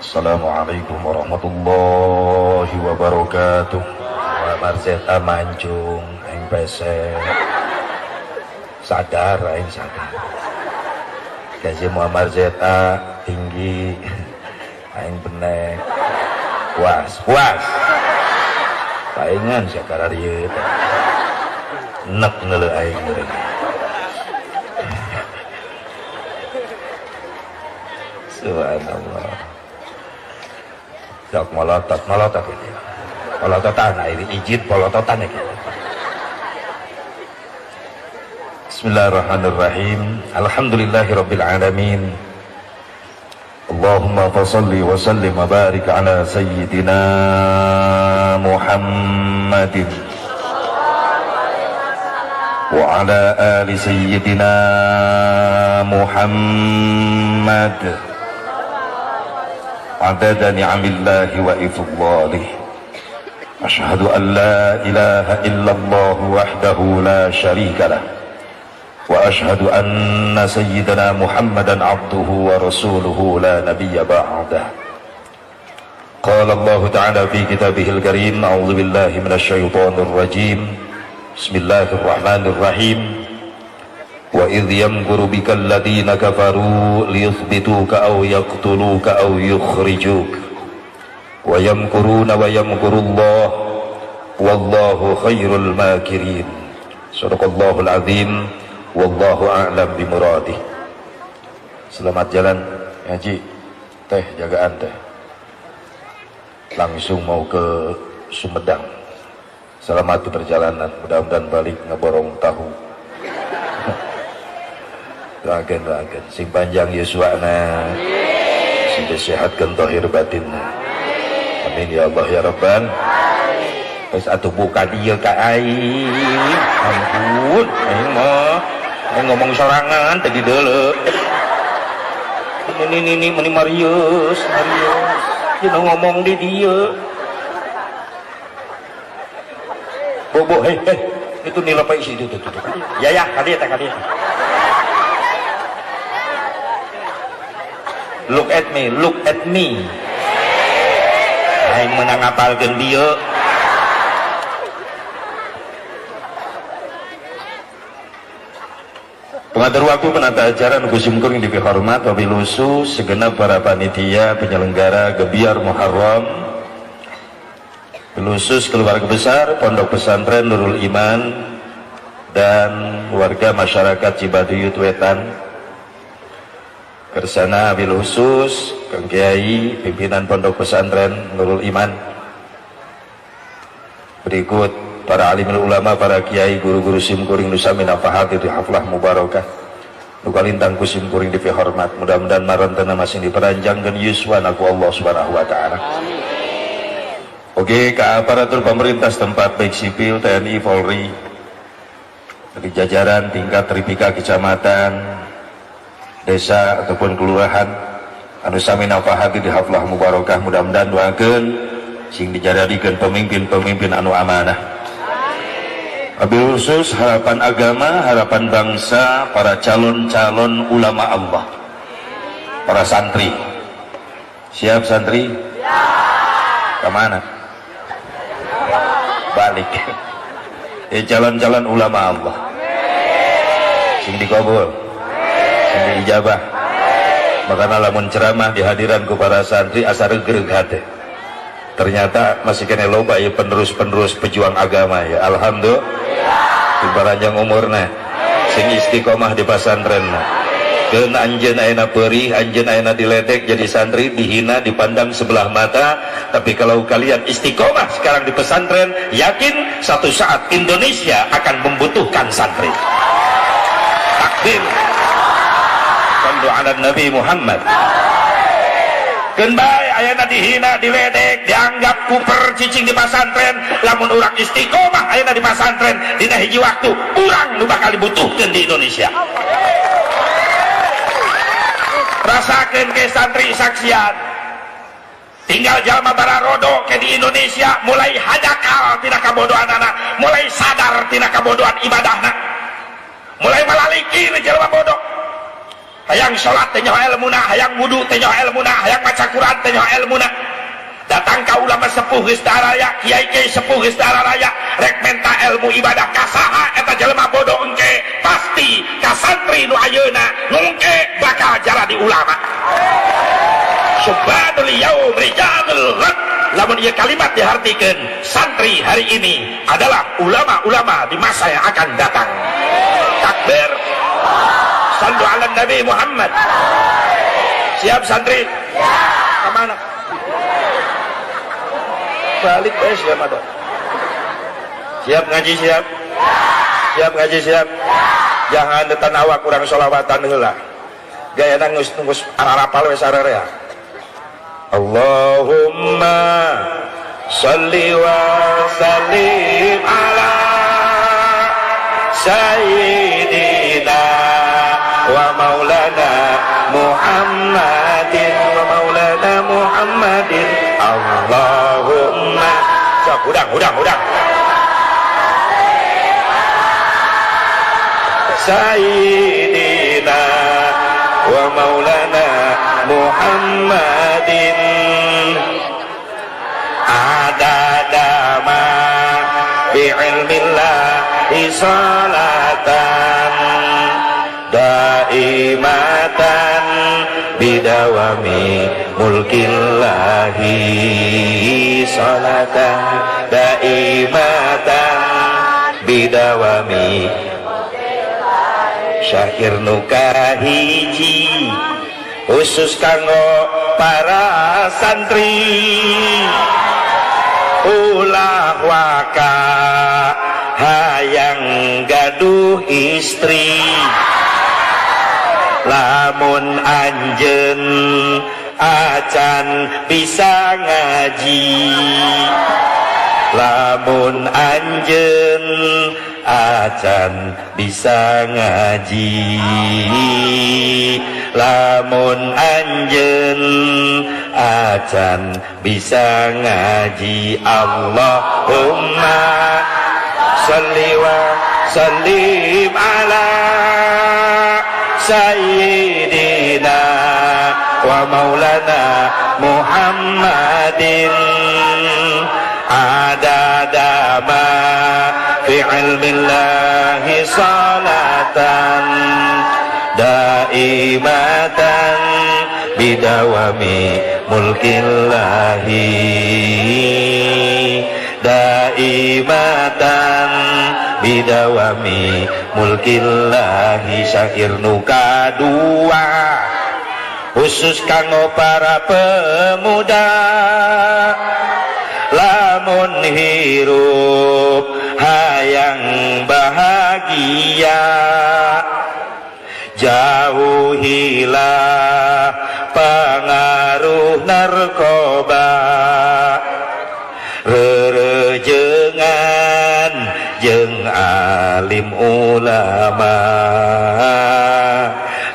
Assalamualaikum warahmatullahi wabarakatuh. Marzeta mancung aing pese. Sadar aing sadar. Gaji Muammar Zeta tinggi aing benek. Puas, puas. Paingan sia kararieu teh. Nek neuleuh aing meureun. Subhanallah. Sok molotot, molotot ini. Molototan, ini izin molototan ya. Bismillahirrahmanirrahim. Alhamdulillahirabbil alamin. Allahumma fashalli wa sallim wa barik ala sayyidina Muhammadin wa ala ali sayyidina Muhammad. Adada ni'amillahi wa ifdhalih. Ashhadu an la ilaha illallah wahdahu la syarika lah. Wa ashhadu anna sayyidana Muhammadan abduhu wa rasuluhu la nabiyya ba'dah. Qala Allah ta'ala fi kitabihil karim, a'udzu billahi minasy syaithanir rajim. Bismillahirrahmanirrahim. Wa idh yamkuru bikal ladzina kafaru liyuthbituka aw yaqtuluka aw yukhrijuk. Wa yamkuruna wa yamkurullah wallahu khairul makirin. Shadaqallahul azim. Wallahu a'lam bimuradih. Selamat jalan ngaji. Teh jagaan teh. Langsung mau ke Sumedang. Selamat di perjalanan, mudah-mudahan balik ngeborong tahu. Doakan, doakan. Sing panjang yuswana, sing disehatkan zahir batinna. Amin ya Allah ya Rabban. Wis atuh buka dieu ka aing. Ampun, aing mah aing ngomong sorangan tadi deuleu. Ini ini meni Marius, Marius. Jeung ngomong di dieu. Bobo, hei, hei, itu nilai isi itu, itu. Ya ya, kali ya, kali ya. Look at me, look at me. Aing menang ngapalkeun dieu. Pengatur waktu penata acara nu simkuring dipihormat wabil khusus segenap para panitia penyelenggara Gebyar Muharram, khusus keluarga besar Pondok Pesantren Nurul Iman dan warga masyarakat Cibaduyut Wetan. Kersana bil khusus Kang Kiai pimpinan Pondok Pesantren Nurul Iman, berikut para alim ulama, para kiai, guru-guru simkuring nusami nafahat di haflah mubarakah nu kalintang ku simkuring dipihormat, mudah-mudahan marantena masing diperanjangkeun yuswana ku Allah Subhanahu wa taala. Oke, ke aparatur pemerintah setempat baik sipil, TNI, Polri, dari jajaran tingkat Tripika kecamatan, desa ataupun kelurahan anu sami nafahati di haflah mubarakah, mudah-mudahan doakeun sing dijadikeun pemimpin-pemimpin anu amanah. Wabil khusus harapan agama, harapan bangsa, para calon-calon ulama Allah, para santri. Siap santri? Siap. Kemana? Balik. Calon-calon ulama Allah. Sing dikabul, sing diijabah. Makana lamun ceramah di hadiran ku para santri asa regreg hate. Ternyata masih kene loba ya penerus-penerus pejuang agama ya. Alhamdulillah. Sing paranjang umurna, sing istiqomah di pasantrenna. Keun anjeun ayeuna peurih, anjeun ayeuna diledek jadi santri, dihina, dipandang sebelah mata, tapi kalau kalian istiqomah sekarang di pesantren, yakin satu saat Indonesia akan membutuhkan santri. Takbir. Sallu ala Nabi Muhammad. Keun bae ayeuna dihina, diledek, dianggap kuper cicing di pesantren, lamun urang istiqomah ayeuna di pesantren dina hiji waktu urang nu bakal dibutuhkeun di Indonesia. Rasakeun ke santri saksian. Tinggal jalma bararodo ke di Indonesia mulai hadakal tina kabodohanana, mulai sadar tina kabodohan ibadahna, mulai malalikir jalma bodoh. Hayang salat teh nyaho ilmuna, hayang wudu teh nyaho ilmuna, hayang maca Quran teh nyaho ilmuna. Datang ka ulama sepuh geus daraya, kiai-kiai sepuh geus daraya, rek menta ilmu ibadah ka saha eta jelema bodoh engke pasti ka santri nu ayeuna nu engke bakal jadi ulama. Subhanul yaum rijalul ghad. Lamun ieu kalimat dihartikeun, santri hari ini adalah ulama-ulama di masa yang akan datang. Takbir. Sallu ala Nabi Muhammad. Siap santri? Siap. Kemana? Balik guys ya mata. Siap ngaji siap? Siap ngaji siap? Jangan detan awak kurang sholawatan heula. Gayana geus geus ararapal we sararea. Allahumma shalli wa sallim ala sayyidina wa maulana Muhammadin wa maulana Muhammadin. Allahumma sok udang udang udang sayyidina wa maulana Muhammadin adada ma bi'ilmillahi salatan daimatan bidawami mulkillahi salatan daimatan bidawami. Syair nu kahiji khusus kanggo para santri, ulah waka hayang gaduh istri, lamun anjeun acan bisa ngaji, lamun anjeun acan bisa ngaji, lamun anjeun acan bisa ngaji. Allahumma shalli wa sallim ala sayyidina wa maulana Muhammadin adada ma fi ilmillahi salatan daimatan bidawami mulkillahi daimatan bidawami mulkillahi. Syair nu kadua khusus kanggo para pemuda, lamun hirup hayang bahagia, jauhilah pengaruh narkoba, rerejengan jeung alim ulama,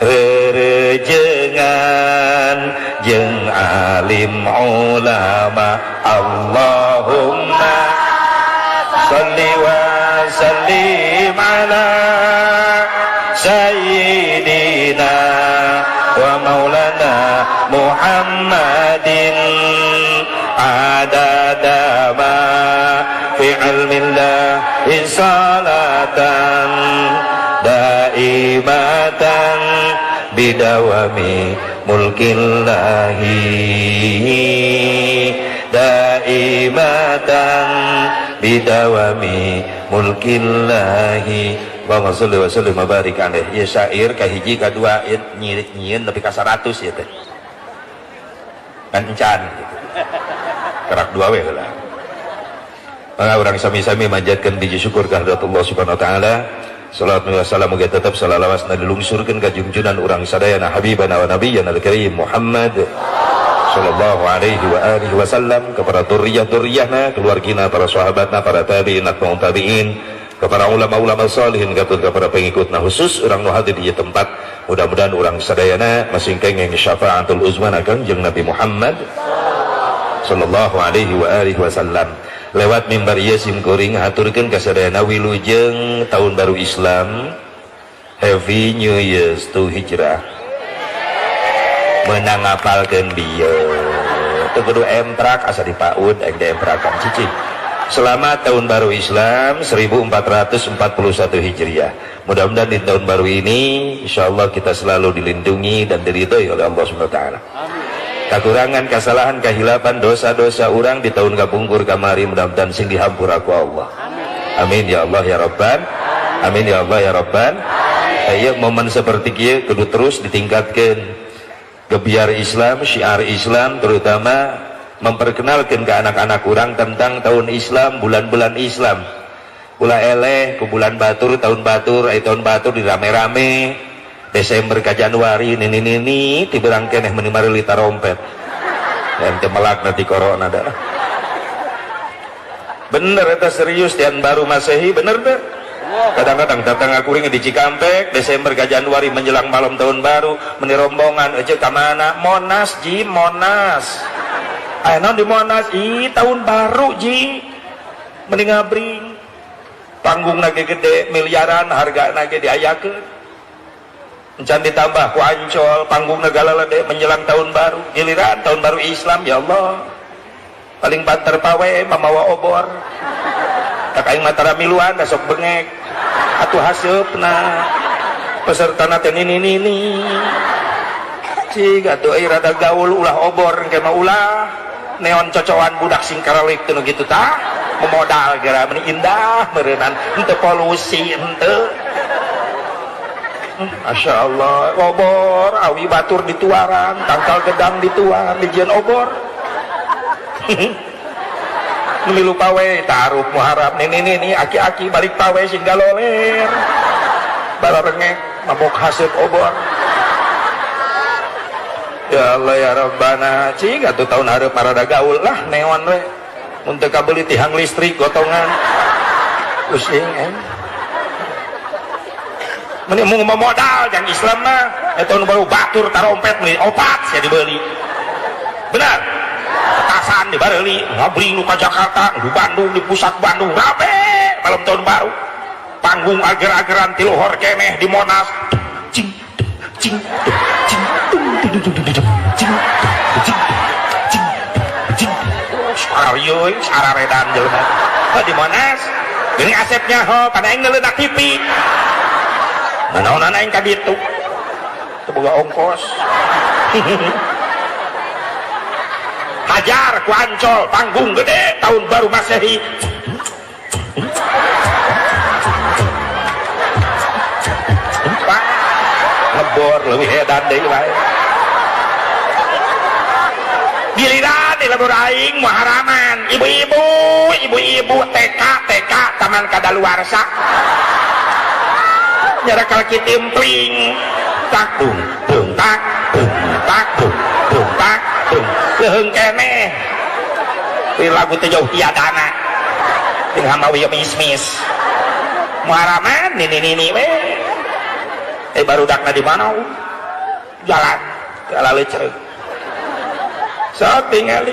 rerejengan jeung alim ulama. Allahumma shalli wa sallim ala sayyidina wa maulana Muhammadin adada ma fi ilmillahi salatan daimatan bidawami mulkillahi daimatan bidawami mulkillahi. Allahumma sholli wa sallim wa barik alaih. Ya syair kahiji kadua nyieun nepi ka 100 ya teh kan encan gitu. Kerak dua we heula. Maka urang sami-sami manjatkeun biji syukur ka hadirat Allah Subhanahu wa taala. Salawat wa salam muga tetep salalawasna dilungsurkeun ka junjunan urang sadayana habibana wa nabiyyana al-karim Muhammad sallallahu alaihi wa alihi wasallam, kepada dzurriyyah-dzurriyyahna, keluargina, para sahabatna, para tabi'in, atba'ut tabi'in, kepada ulama-ulama salihin, katut kepada pengikutna, khusus urang nu hadir di tempat. Mudah-mudahan urang sadayana masing kenging syafaatul uzma Kangjeng Nabi Muhammad sallallahu alaihi wa alihi wasallam. Lewat mimbar ieu sim kuring haturkeun ka sadayana wilujeng tahun baru Islam, Happy New Year's to Hijrah. Menang ngapalkeun bieu. Teu kudu emprak asa dipaud aing diemprakan cicing. Selamat tahun baru Islam 1441 Hijriah. Mudah-mudahan di tahun baru ini insyaallah kita selalu dilindungi dan diridhoi oleh Allah Subhanahu wa taala. Kakurangan, kesalahan, kehilapan, dosa-dosa orang di tahun kapungkur kamari mudah-mudahan sing dihampura ku Allah. Amin ya Allah ya Rabban. Amin ya Allah ya Rabban. Ayo momen seperti kieu kudu terus ditingkatkan. Gebiar Islam, syiar Islam terutama memperkenalkan ke anak-anak kurang tentang tahun Islam, bulan-bulan Islam. Ulah eleh ke bulan batur, tahun batur, ay tahun batur dirame-rame. Desember ke Januari nini-nini tiberang keneh meni mareuli tarompet. Ente melak nanti corona dah. Bener eta serius tian baru Masehi bener deh. Kadang-kadang datang aku ring di Cikampek Desember ke Januari menjelang malam tahun baru meni rombongan aja ka mana? Monas ji, Monas. Aya naon di Monas? Ih, tahun baru ji. Mending ngabring. Panggung nage gede, miliaran harga nage diayakeun. Encan ditambah ku Ancol, panggung negara lede menjelang tahun baru. Giliran tahun baru Islam ya Allah. Paling banter pawe mamawa obor. Tak aing matara miluan da sok bengek. Atuh haseupna. Pesertana teh nini nini. Cig atuh euy rada gaul ulah obor engke mah ulah. Neon cocoan budak sing karalik teu nu kitu tah. Memodal geura meni indah meureunnan henteu polusi henteu. Masya Allah, obor, awi batur dituaran, tangkal gedang dituar, dijieun obor. Milu pawe, taruh muharap, nini nini, aki-aki balik pawe sing galoler. Balarengek, mabok haseup obor. Ya Allah ya Rabbana, cing atuh tahun hareup marada gaul lah neon we. Mun teu kabeuli tihang listrik gotongan. Pusing Meni mau modal yang Islam mah eta nu baru batur tarompet meni opat sia dibeli. Benar. Petasan dibareuli, ngabring nu ka Jakarta, di Bandung, di pusat Bandung rame malam tahun baru. Panggung ager-ageran ti luhur keneh di Monas. Cing cing cing cing cing cing cing. Sararieu sararedan jelema. Di Monas. Geuning asepnya ho, kana aing ngeuleuna TV. Nanaonan aing ka ditu. Teu boga ongkos. Hajar ku Ancol, panggung gede tahun baru Masehi. Wah, ngebor leuwih edan deui wae. Giliran di lembur aing muharaman, ibu-ibu, ibu-ibu TK TK taman kadaluarsa. Nyarakal kitimpling tak dung dung tak dung tak dung dung tak dung leuheung keneh kuwi lagu teh jauh tiadana jeung hamawi mismis muharaman nini nini we barudakna di mana jalan kalaleuceuk sok tingali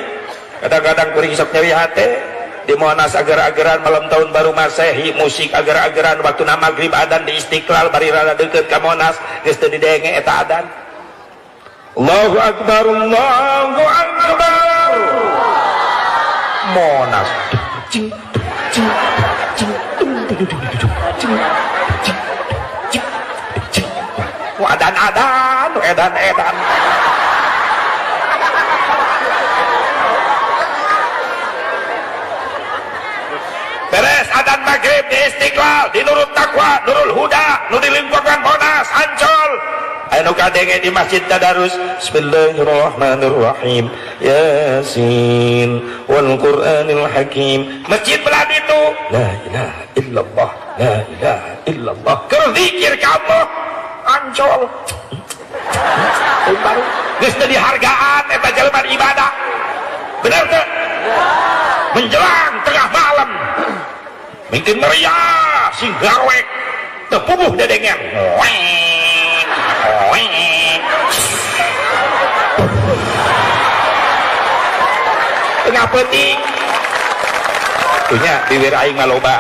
kadang-kadang kuring sok nyeri hate di Monas ager-ageran malam tahun baru Masehi musik ager-ageran waktu na maghrib adan di Istiqlal bari rada deukeut ka Monas geus teu didenge eta adan. Allahu akbar Allahu akbar. Monas cing cing cing cing cing cing cing. Adan-adan edan-edan. Beres adan maghrib di Istiqlal, di Nurul Taqwa, Nurul Huda, nu di lingkungan Monas, Ancol. Aya nu kadenge di Masjid Tadarus. Bismillahirrahmanirrahim. Yasin wal Qur'anil Hakim. Masjid belah ditu. La ilaha illallah, la ilaha illallah. Keur zikir ka Allah. Ancol. Baru geus teu dihargaan eta jelema ibadah. Bener teu? Menjelang tengah malam mungkin meriah sing garwek tepubuh dedengen tengah peuting punya bibir aing mah loba.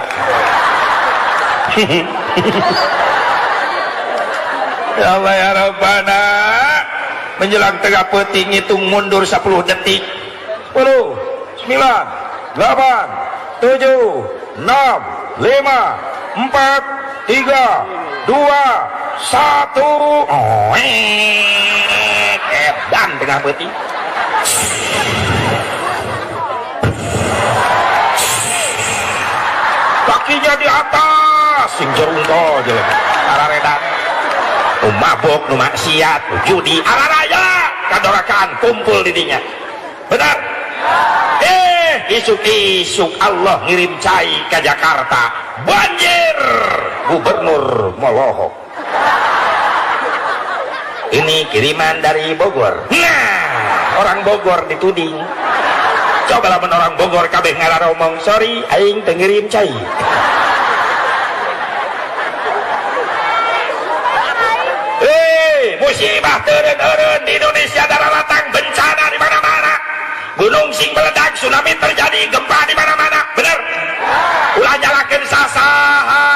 Ya Allah ya Rabbana. Menjelang tengah peuting ngitung mundur 10 detik. 10, 9, 8, 7, 6, 5, 4, 3, 2, 1. Oh, edan tengah peuting. Kakinya di atas, sing jerungko jelema. Araredan. Nu mabok, nu maksiat, nu judi, araraya kadorakaan kumpul di dinya. Benar? Isuk-isuk Allah ngirim cai ke Jakarta. Banjir. Gubernur molohok. Ini kiriman dari Bogor. Nah, orang Bogor dituding. Coba lamun orang Bogor kabeh ngararomong, sorry aing teu ngirim cai. Musibah teureun-eureun di Indonesia daratang bencana di mana-mana. Gunung sing meledak, tsunami terjadi, gempa di mana-mana. Bener? Ulah nyalakeun sasaha.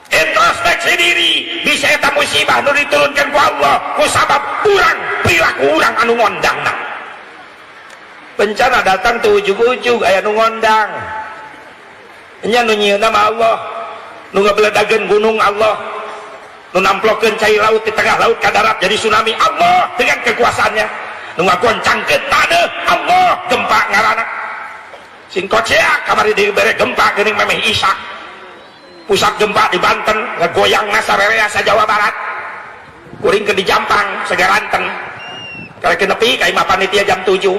Introspeksi diri, bisa eta musibah nu diturunkeun ku Allah ku sabab urang perilaku urang anu ngondangna. Bencana datang tuh ujug-ujug aya nu ngondang. Nya nu nyieunna mah Allah, nu ngabeledageun gunung Allah, nu namplokeun cai laut di tengah laut ka darat jadi tsunami Allah dengan kekuasaannya, nu ngagoncangkeun taneuh Allah gempa ngaranna. Sing koceak kamari dibere gempa geuning memeh isak. Pusat gempa di Banten ngegoyang sarerea sa Jawa Barat. Kuring ke di Jampang Segaranten. Karek nepi ka imah panitia jam 7.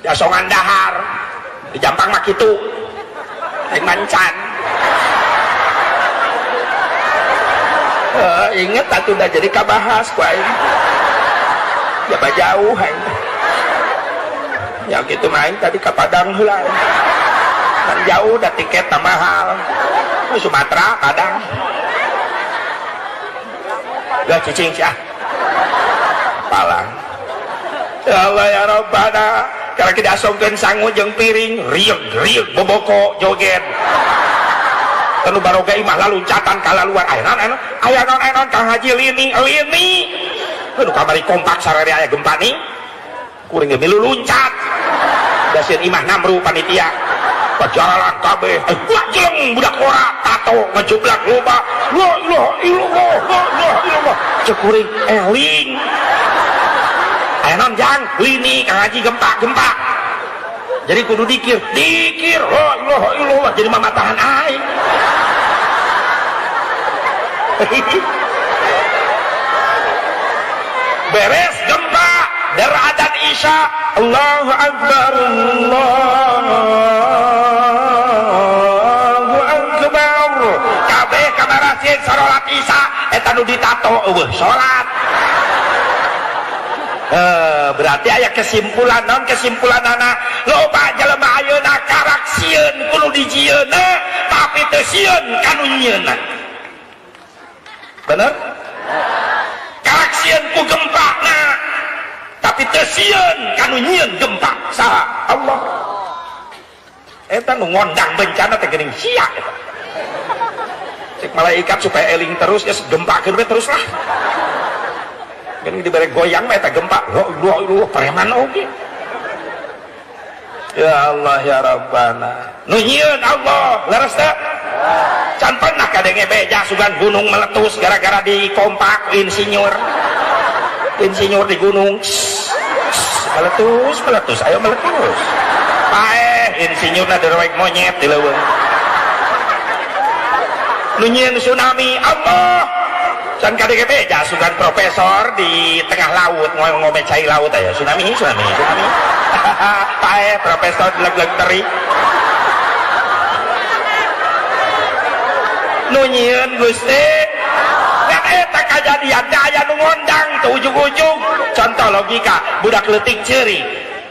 Jasongan dahar di Jampang mah kitu. Aing mancan. Inget atuh dah jadi kabahas ku aing. Jaba jauh aing. Ya gitu main tadi ka Padang heula. Kan jauh dah tiket mahal. Sumatera, Padang. Gak cicing sih ah. Palang. Ya Allah ya Rabbana. Karena kita asongkeun sangu jeung piring, rieg-rieg boboko joget. Tanu baroga imah laluncatan kalaluar. Aya naon aya naon aya naon Kang Haji lini lini. Aduh kamari kompak sararea aya gempa nih. Kuring ge milu luncat. Da sieun imah namru panitia. Pajalan kabeh. Wah jeleng budak ora tato ngejublak loba. La ilaha illallah, la ilaha illallah. Cek kuring eling. Aya naon jang lini Kang Haji gempa-gempa. Jadi kudu dikir, dikir la ilaha illallah jadi mamatahan aing. Beres gempa deradan Isya, Allahu Akbar, Allahu Akbar. Kabeh kamarasin salat Isya eta nu ditato eueuh salat. Berarti aya kesimpulan non kesimpulanana loba jelema ayeuna karak sieun kudu dijieunna tapi teu sieun ka nu nyieunna. Bener? Karak sieun ku gempana tapi teu sieun ka nu nyieun gempa. Saha? Allah. Eta nu ngondang bencana teh geuning sia eta. Cek malaikat supaya eling terus geus gempakeun we terus lah. Geuning dibere goyang mah eta gempa. La ilaha preman oge. Ya Allah ya Rabbana. Nu nyieun Allah, leres teu? Can pernah kadenge beja sugan gunung meletus gara-gara dikompak insinyur. Insinyur di gunung. Meletus, meletus, ayo meletus. Paeh insinyurna derewek monyet di leuweung. Nu nyieun tsunami Allah. Can kadenge beja sugan profesor di tengah laut ngomong cai laut aya tsunami, tsunami, tsunami. Paeh profesor leg-leg teri. Nu nyieun Gusti ngan eta kajadian teh aya nu ngondang teu ujug-ujug. Contoh logika budak leutik ceurik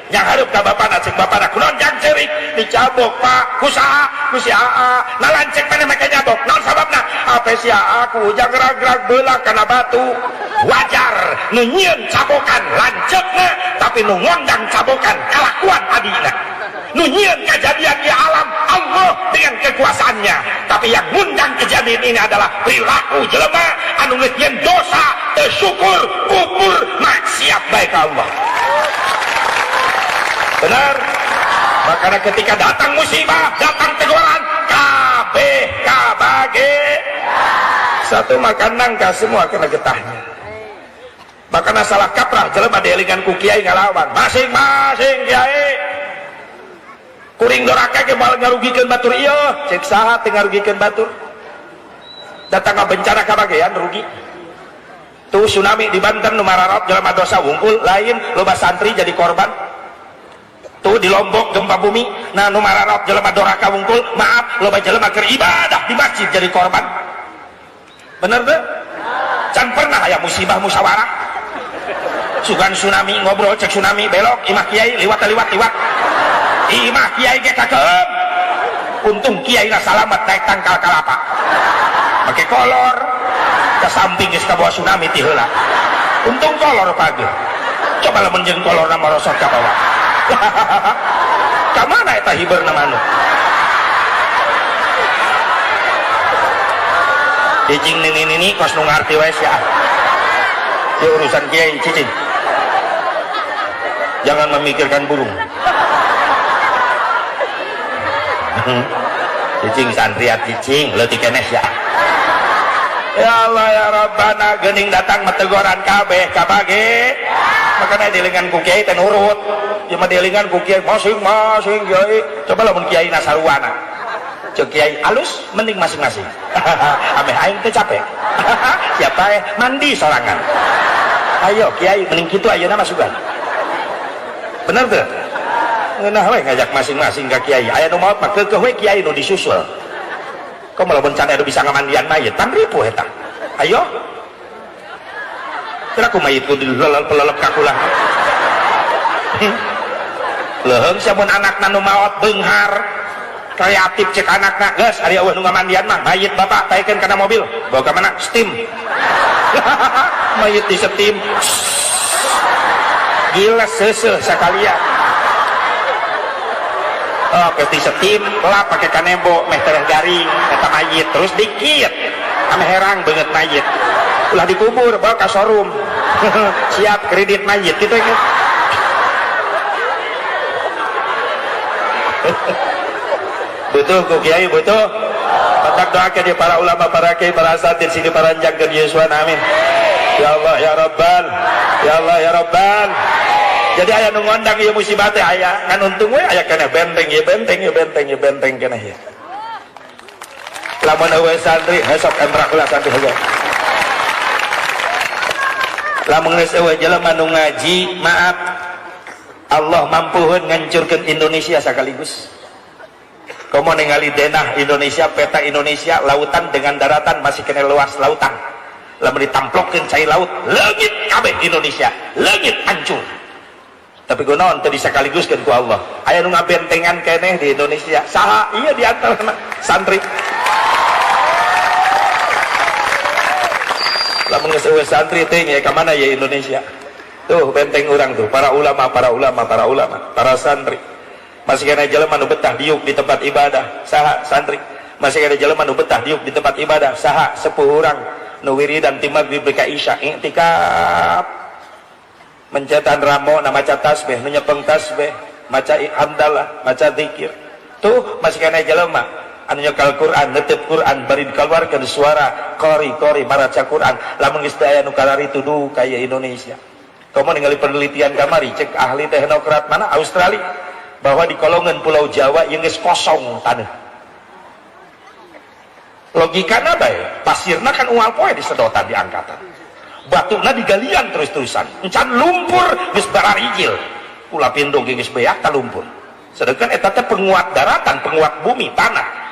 yang hareup ka bapana cek bapana kunaon jang ceurik dicabok Pak ku saha ku si Aa nah lancek maneh make nyabok naon sababna ape si Aa ku ujang gerak-gerak belah kana batu. Wajar nu nyieun cabokan lanceukna tapi nu ngondang cabokan kalakuan adina. Nu nyieun kajadian di alam Allah. Allah dengan kekuasaannya. Tapi yang ngundang kejadian ini adalah perilaku jelema anu geus nyeun dosa, teu syukur, kufur, maksiat bae ka Allah. Benar? Makanya ketika datang musibah, datang teguran, kabeh kabage. Satu makan nangka semua kena getahnya. Makanya salah kaprah jelema dielingan ku kiai ngalawan. Masing-masing kiai. Kuring doraka ge moal ngarugikeun batur ieu, cek saha teu ngarugikeun batur. Datang bencana kabagean rugi. Tuh tsunami di Banten nu mararot jelema dosa wungkul, lain loba santri jadi korban. Tuh di Lombok gempa bumi, nah nu mararot jelema doraka wungkul, maaf loba jelema keur ibadah di masjid jadi korban. Bener teu? Can pernah aya musibah musyawarah. Sugan tsunami ngobrol cek tsunami belok imah kiai liwat liwat liwat. Imah kiai ge kakeum. Untung kiai na salamet naik tangkal kalapa. Make kolor ke samping geus kabawa tsunami ti heula. Untung kolor pagi. Coba lamun jeung kolorna merosot ka bawah. Ka mana eta hiberna manuk? Cicing nini-nini kos nu ngarti wae sia. Ieu urusan kiai cicing. Jangan memikirkan burung. Cicing santriat cicing leutik keneh sia. Ya Allah ya Rabbana geuning datang metegoran kabeh kabage. Makanya dielingan ku kiai teh nurut. Ieu mah dielingan ku kiai masing-masing kiai. Coba lamun kiai na saruana. Cek kiai alus mending masing-masing. Ameh aing teh capek. Siapa mandi sorangan. Ayo kiai mending kitu ayeuna mah sugan. Bener teu? Ngeunah we ngajak masing-masing ka kiai. Aya nu maot mah keukeuh we kiai nu disusul. Komo lamun can aya nu bisa ngamandian mayit, pan ripuh eta. Ayo. Kira ku mayit ku dilelep-lelep ka kula. Leuheung sia mun anakna nu maot beunghar. Kreatif cek anakna, geus ari eueuh nu ngamandian mah mayit bapak taekeun kana mobil. Bawa ka mana? Steam. Mayit di steam. Gila seuseuh sakalian. Oh, pasti steam, lap pakai kanebo, meh tereh garing, eta mayit terus dikit. Ame herang beungeut mayit. Ulah dikubur, bawa ka showroom. Siap kredit mayit kitu ya. Butuh ku kiai butuh. Batak doakeun di para ulama, para kiai, para asatid sini paranjangkeun Yesuan amin. Ya Allah ya Rabbal. Ya Allah ya Rabbal. Jadi aya nu ngondang ieu musibah teh aya, ngan untung we aya keneh benteng ieu benteng ieu benteng ieu benteng keneh ieu. Lamun eueuh santri hesok emrak ulah santri heula. Lamun geus eueuh jelema nu ngaji, maaf Allah mampuheun ngancurkeun Indonesia sakaligus. Komo ningali denah Indonesia, peta Indonesia, lautan dengan daratan masih kena luas lautan. Lamun ditamplokeun cai laut, leungit kabeh Indonesia, leungit hancur. Tapi kunaon teu disakaliguskeun ku Allah. Aya nu ngabentengan keneh di Indonesia. Saha? Iya di antara santri. Lamun geus eueuh santri teh nya ka mana ya Indonesia? Tuh benteng urang tuh, para ulama, para ulama, para ulama, para santri. Masih kena jelema nu betah diuk di tempat ibadah, saha santri. Masih kena jelema nu betah diuk di tempat ibadah, saha sepuh urang nu wiridan ti maghrib ka isya i'tikaf. Mencetan ramo na maca tasbih, nu nyepeng tasbih, maca hamdalah, maca zikir. Tuh masih kena jelema anu nyekal Quran, netep Quran bari dikeluarkeun suara qori-qori maraca Quran. Lamun geus teu aya nu kalari tuduh kaya Indonesia. Komo ningali penelitian kamari cek ahli teknokrat mana Australia bahwa di kolongan Pulau Jawa yang geus kosong tanah. Logikana bae, pasirna kan unggal poe disedotan diangkatan. Batuna digalian terus-terusan. Encan lumpur geus bararijil. Ulah pindung geus beak ta lumpur. Sedangkan eta teh penguat daratan, penguat bumi, tanah.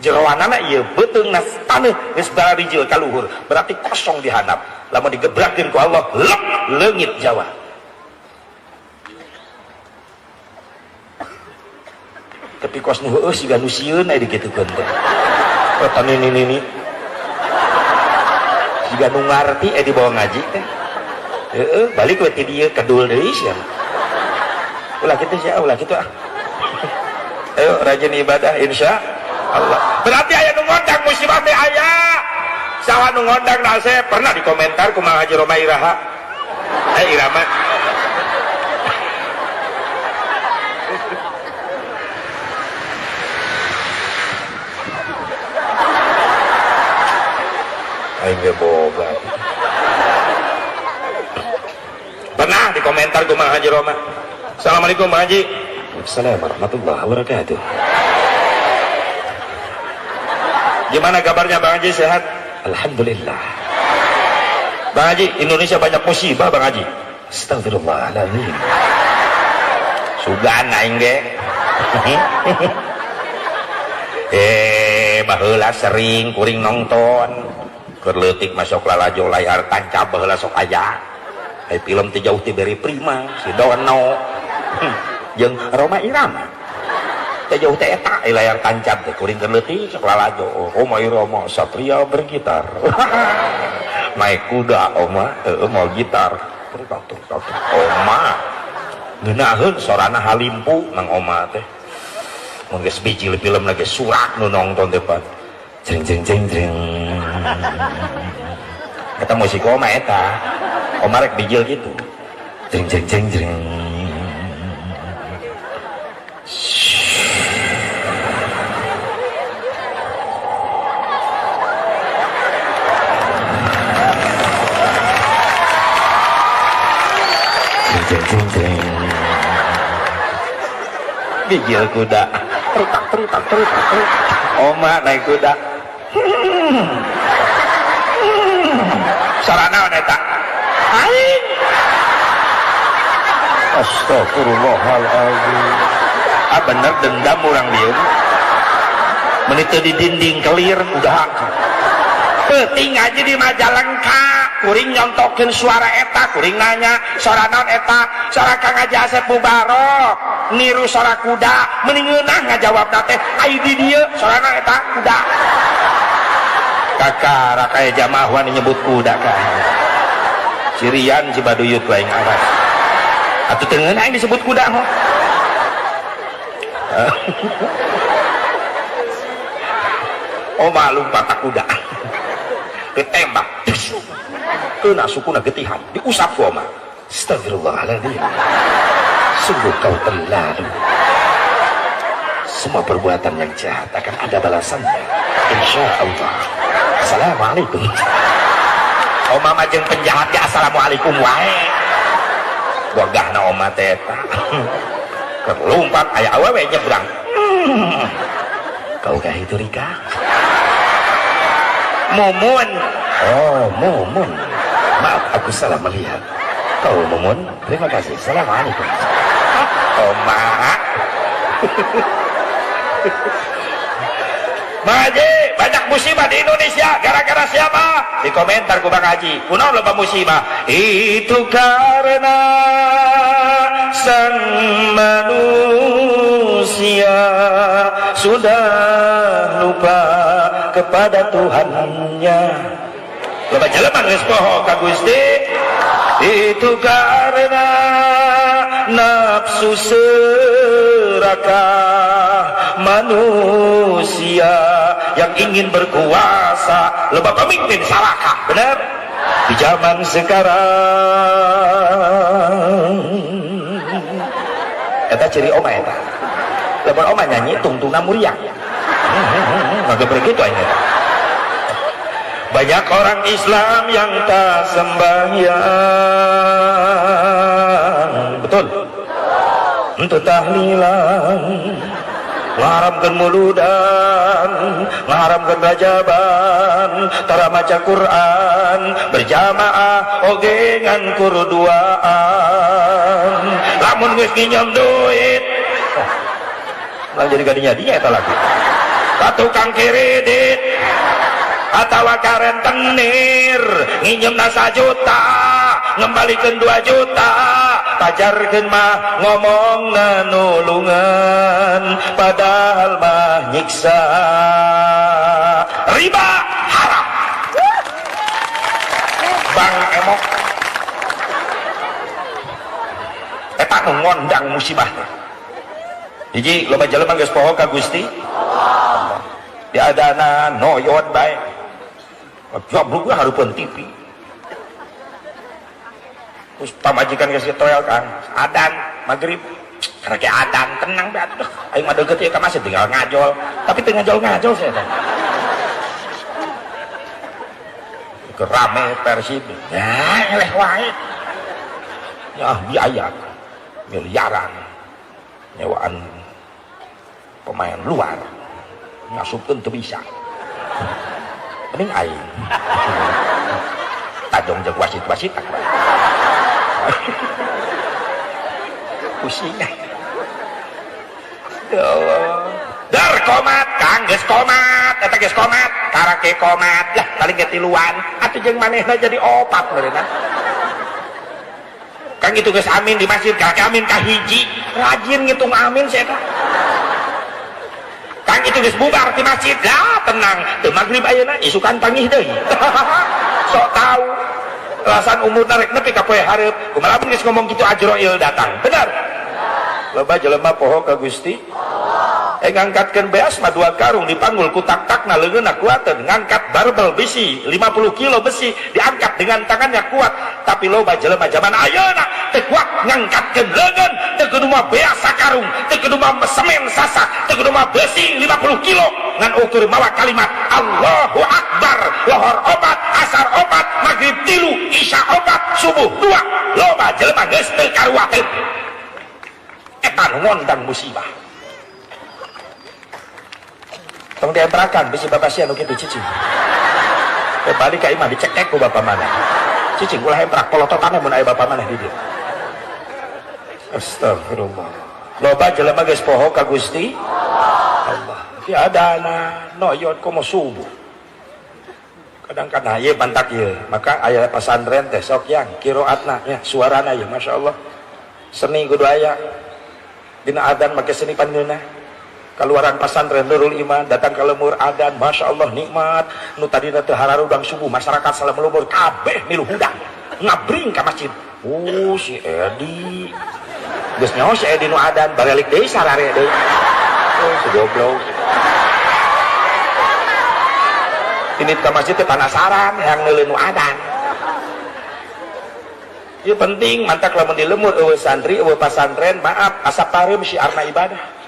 Jeroanana ieu beuteungna taneuh geus bararijil ka luhur, berarti kosong di handap. Lamun digebrakeun ku Allah, lep leungit Jawa. Tapi kos nu heueuh siga nu sieun aya dikitukeun teh. Eta nini-nini. Siga nu ngarti aya dibawa ngaji teh. Heeh, balik we ti dieu kedul deui sia. Ulah kitu sia, ulah kitu ah. Ayo rajin ibadah insya. Allah. Berarti aya nu ngondang musibah teh aya. Saha nu ngondang nase pernah dikomentar ku Mang Haji Roma Iraha. Irama. Aing ge boga. Pernah dikomentar ku Mang Haji Roma. Assalamualaikum Bang Haji. Waalaikumsalam warahmatullahi wabarakatuh. Gimana kabarnya Bang Haji, sehat? Alhamdulillah. Bang Haji, Indonesia banyak musibah Bang Haji. Astagfirullahaladzim. Sugan aing ge. Baheula sering kuring nonton. Keur leutik masuk lalajo layar tancap baheula sok aya. Ai film teh jauh ti Beri Prima, si Dono. Jeung Roma Irama. Teh jauh teh eta layar tancap teh kuring keur leutik sok lalajo. Roma Irama satria bergitar. Naik kuda oma, mau gitar. Oma. Ngeunaheun sorana halimpu nang oma teh. Mun geus bijil film lagi surak nu nonton teh pan. Jeng jeng jeng jeng. Eta musik oma eta. Oma rek bijil gitu. Jeng jeng jeng jeng. Jeng jeng jeng. Bijil kuda. Terutak terutak terutak terutak. Oma naik kuda. Sarana eta. Aing. Astagfirullahaladzim. Ah bener dendam urang dieu. Menit di dinding kelir udah. Penting aja di Majalengka kuring nyontokeun suara eta, kuring nanya suara naon eta, suara Kang Haji Asep Mubarok niru suara kuda, mending ngeunah ngajawabna teh ai di dieu suara naon eta kuda. Kakara kaya jamaah wani nyebut kuda ka. Cirian Cibaduyut lain awas. Atuh teu ngeunah aing disebut kuda mah. Oh malum patah kuda. Ketembak. Kena sukuna getihan, diusap ku oma. Astagfirullahaladzim. Sungguh kau terlalu. Semua perbuatan yang jahat akan ada balasannya. Insya Allah. Assalamualaikum. Oma mah jeung penjahat ya assalamualaikum wae. Gogahna oma teh eta. Keur lumpat aya awewe nyebrang. Kau kah itu Rika? Mumun. Oh, Mumun. Maaf, aku salah melihat. Kau Mumun, terima kasih. Assalamualaikum. Oma. Bang Haji, banyak musibah di Indonesia gara-gara siapa? Di komentar ku Bang Haji, kunaon loba musibah? Itu karena sang manusia sudah lupa kepada Tuhannya. Loba jelema geus poho ka Gusti. Itu karena nafsu serakah manusia yang ingin berkuasa. Loba pemimpin sarakah, benar? Di zaman sekarang eta ciri oma eta. Lamun oma nyanyi tungtungna muriang. Maka begitu aing eta. Banyak orang Islam yang tak sembahyang. Betul? Untuk tahlilan, ngaharamkeun muludan, ngaharamkeun rajaban, tara maca Quran, berjamaah oge ngan kurduaan. Lamun geus nginjem duit, lah jadi gadinya dia eta lagi. Ka tukang kredit atawa ka rentenir nginjemna 1 juta, ngembalikeun 2 juta, pajarkeun mah ngomongna nulungan, padahal mah nyiksa. Riba haram. Bang emok eta nu ngondang musibah. Hiji loba jelema geus poho ka Gusti. Diadana noyot bae. Joblok ge hareupeun TV. Terus pamajikan geus toel Kang, adan maghrib. Karena kayak adan tenang bae atuh. Aing mah deukeut ieu ka masjid tinggal ngajol. Tapi teu ngajol-ngajol saya teh. Rame Persib. Ya eleh wae. Ya biaya miliaran nyewaan pemain luar ngasupkeun teu bisa. Mending aing. Tajong jeung wasit-wasit aku. Pusing. Ya Allah. Dar komat, Kang geus komat, eta geus komat, karake komat. Lah paling ge tiluan, atuh jeung manehna jadi opat meureunna. Kang itu geus amin di masjid, karake amin ka hiji, rajin ngitung amin si eta. Kang itu geus bubar di masjid, lah tenang, teu magrib ayeuna isukan tangih deui. Sok tahu alasan umurna rek nepi ka poe hareup, kumaha lamun geus ngomong kitu Ajrail datang. Benar? Loba jelema poho ka Gusti. Ngangkatkeun beas mah 2 karung dipanggul ku tak-takna leungeunna kuateun, ngangkat barbel besi 50 kilo besi diangkat dengan tangannya kuat, tapi loba jelema zaman ayeuna teu kuat ngangkatkeun leungeun, teu kudu mah beas sakarung, teu kudu mah semen sasak, teu kudu mah besi 50 kilo, ngan ukur mawa kalimat Allahu Akbar, lohor opat, asar opat, maghrib 3, isya opat, subuh 2. Loba jelema geus teu karuateun. Eta nu ngondang musibah. Tong diemprakan bisi bapak sia nu kitu cicing. Balik ka imah dicekek ku bapak maneh. Cicing ulah emprak polototane mun aya bapak maneh di dieu. Astagfirullah. Loba jelema geus poho ka Gusti Allah. Diadana noyot komo subuh. Kadang-kadang ieu mantak ieu, maka aya pasantren teh sok yang qiraatna ya suarana ya masyaallah. Seni kudu aya. Dina adan make seni pangeunah. Keluaran pasantren Nurul Iman datang ke lemur adan, masya Allah nikmat. Nu tadina teu hararudang subuh masyarakat salam lemur kabeh milu hudang ngabring ka masjid. Oh si Edi geus nyaho si Edi nu adan barelik deui sarare deui. Oh si goblok. Ini ka masjid teh penasaran yang neuleun nu adan. Ieu penting mantak lamun di lemur eueuh santri eueuh pasantren, maaf asa pareum syiarna ibadah.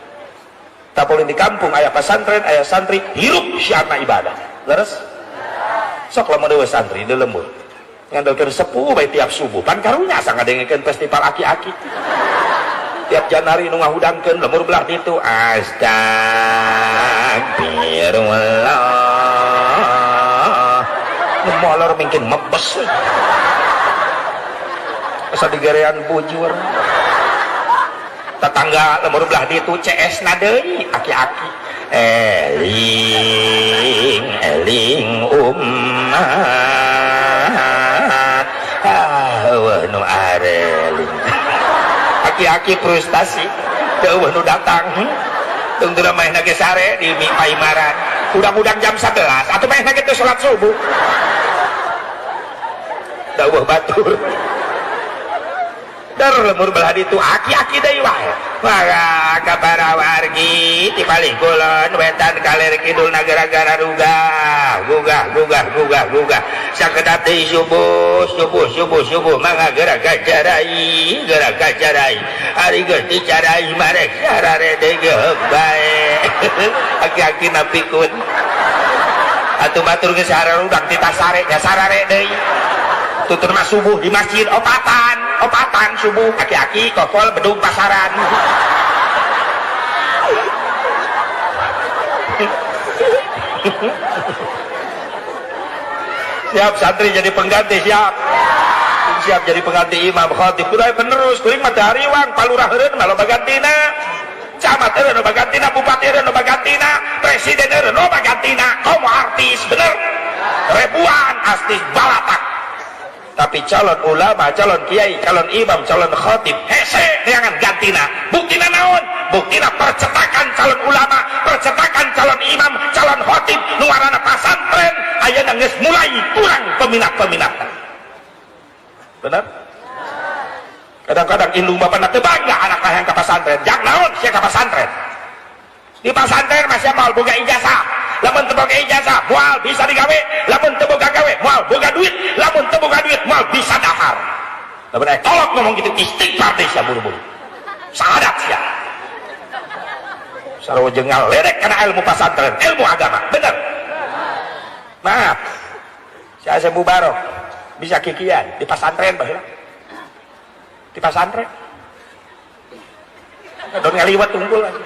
Tapolin di kampung aya pasantren, aya santri, hirup syiarna ibadah. Leres? Sok lamun eueuh santri di lembur. Ngandelkeun sepuh bae tiap subuh. Pan karunya asa ngadengekeun festival aki-aki. Tiap Januari nu ngahudangkeun lemur belah ditu. Astagfirullah. Nu molor mungkin mebes. Asa digerean bujur. Tetangga lemur belah ditu CS na deui aki-aki. Eling eling umat. Ah eueuh nu areling. Aki-aki frustasi teu eueuh nu datang. Tungtuna manehna ge sare di paimaran. Udang-udang jam 11 atuh manehna ge teu salat subuh. Da eueuh batur. Dar lemur belah ditu aki-aki deui wae. Maka ka para wargi ti palih kulon wetan kaler kidul nagara-gara rugah, gugah gugah gugah gugah. Sakedap deui subuh, subuh subuh subuh mangga gerak kacarai, gerak kacarai. Ari geus dicarai marek sarare deui geuk bae. Aki-aki napikun. Atuh batur geus hararudang ti tasare nya sarare deui. Tutur mah subuh di masjid opatan, opatan subuh aki-aki kokol bedung pasaran. Siap santri jadi pengganti, siap. Siap jadi pengganti imam khatib. Kudu penerus kuring mah teu hariwang, palurah heureun mah loba gantina. Camat heureun loba gantina, bupati heureun loba gantina, presiden heureun loba gantina. Komo artis bener. Ribuan artis balatak. Tapi calon ulama, calon kiai, calon imam, calon khatib hese neangan gantina. Buktina naon? Buktina percetakan calon ulama, percetakan calon imam, calon khatib nu ngaranna pasantren ayeuna geus mulai kurang peminat-peminatna. Benar? Kadang-kadang indung bapana teu bangga anakna yang ka pasantren. Jang naon sia ka pasantren? Di pasantren masih moal boga ijazah. Lamun teu boga ijazah moal bisa digawe, lamun teu boga gawe moal boga duit, lamun teu boga duit moal bisa dahar. Lamun aya tolok ngomong gitu istighfar teh sia buru-buru. Syahadat sia. Sarua jeung ngaledek kana ilmu pasantren, ilmu agama, bener. Maaf. Si Asep Mubarok bisa kikian di pasantren baheula. Di pasantren. Don ngaliwat unggul aja.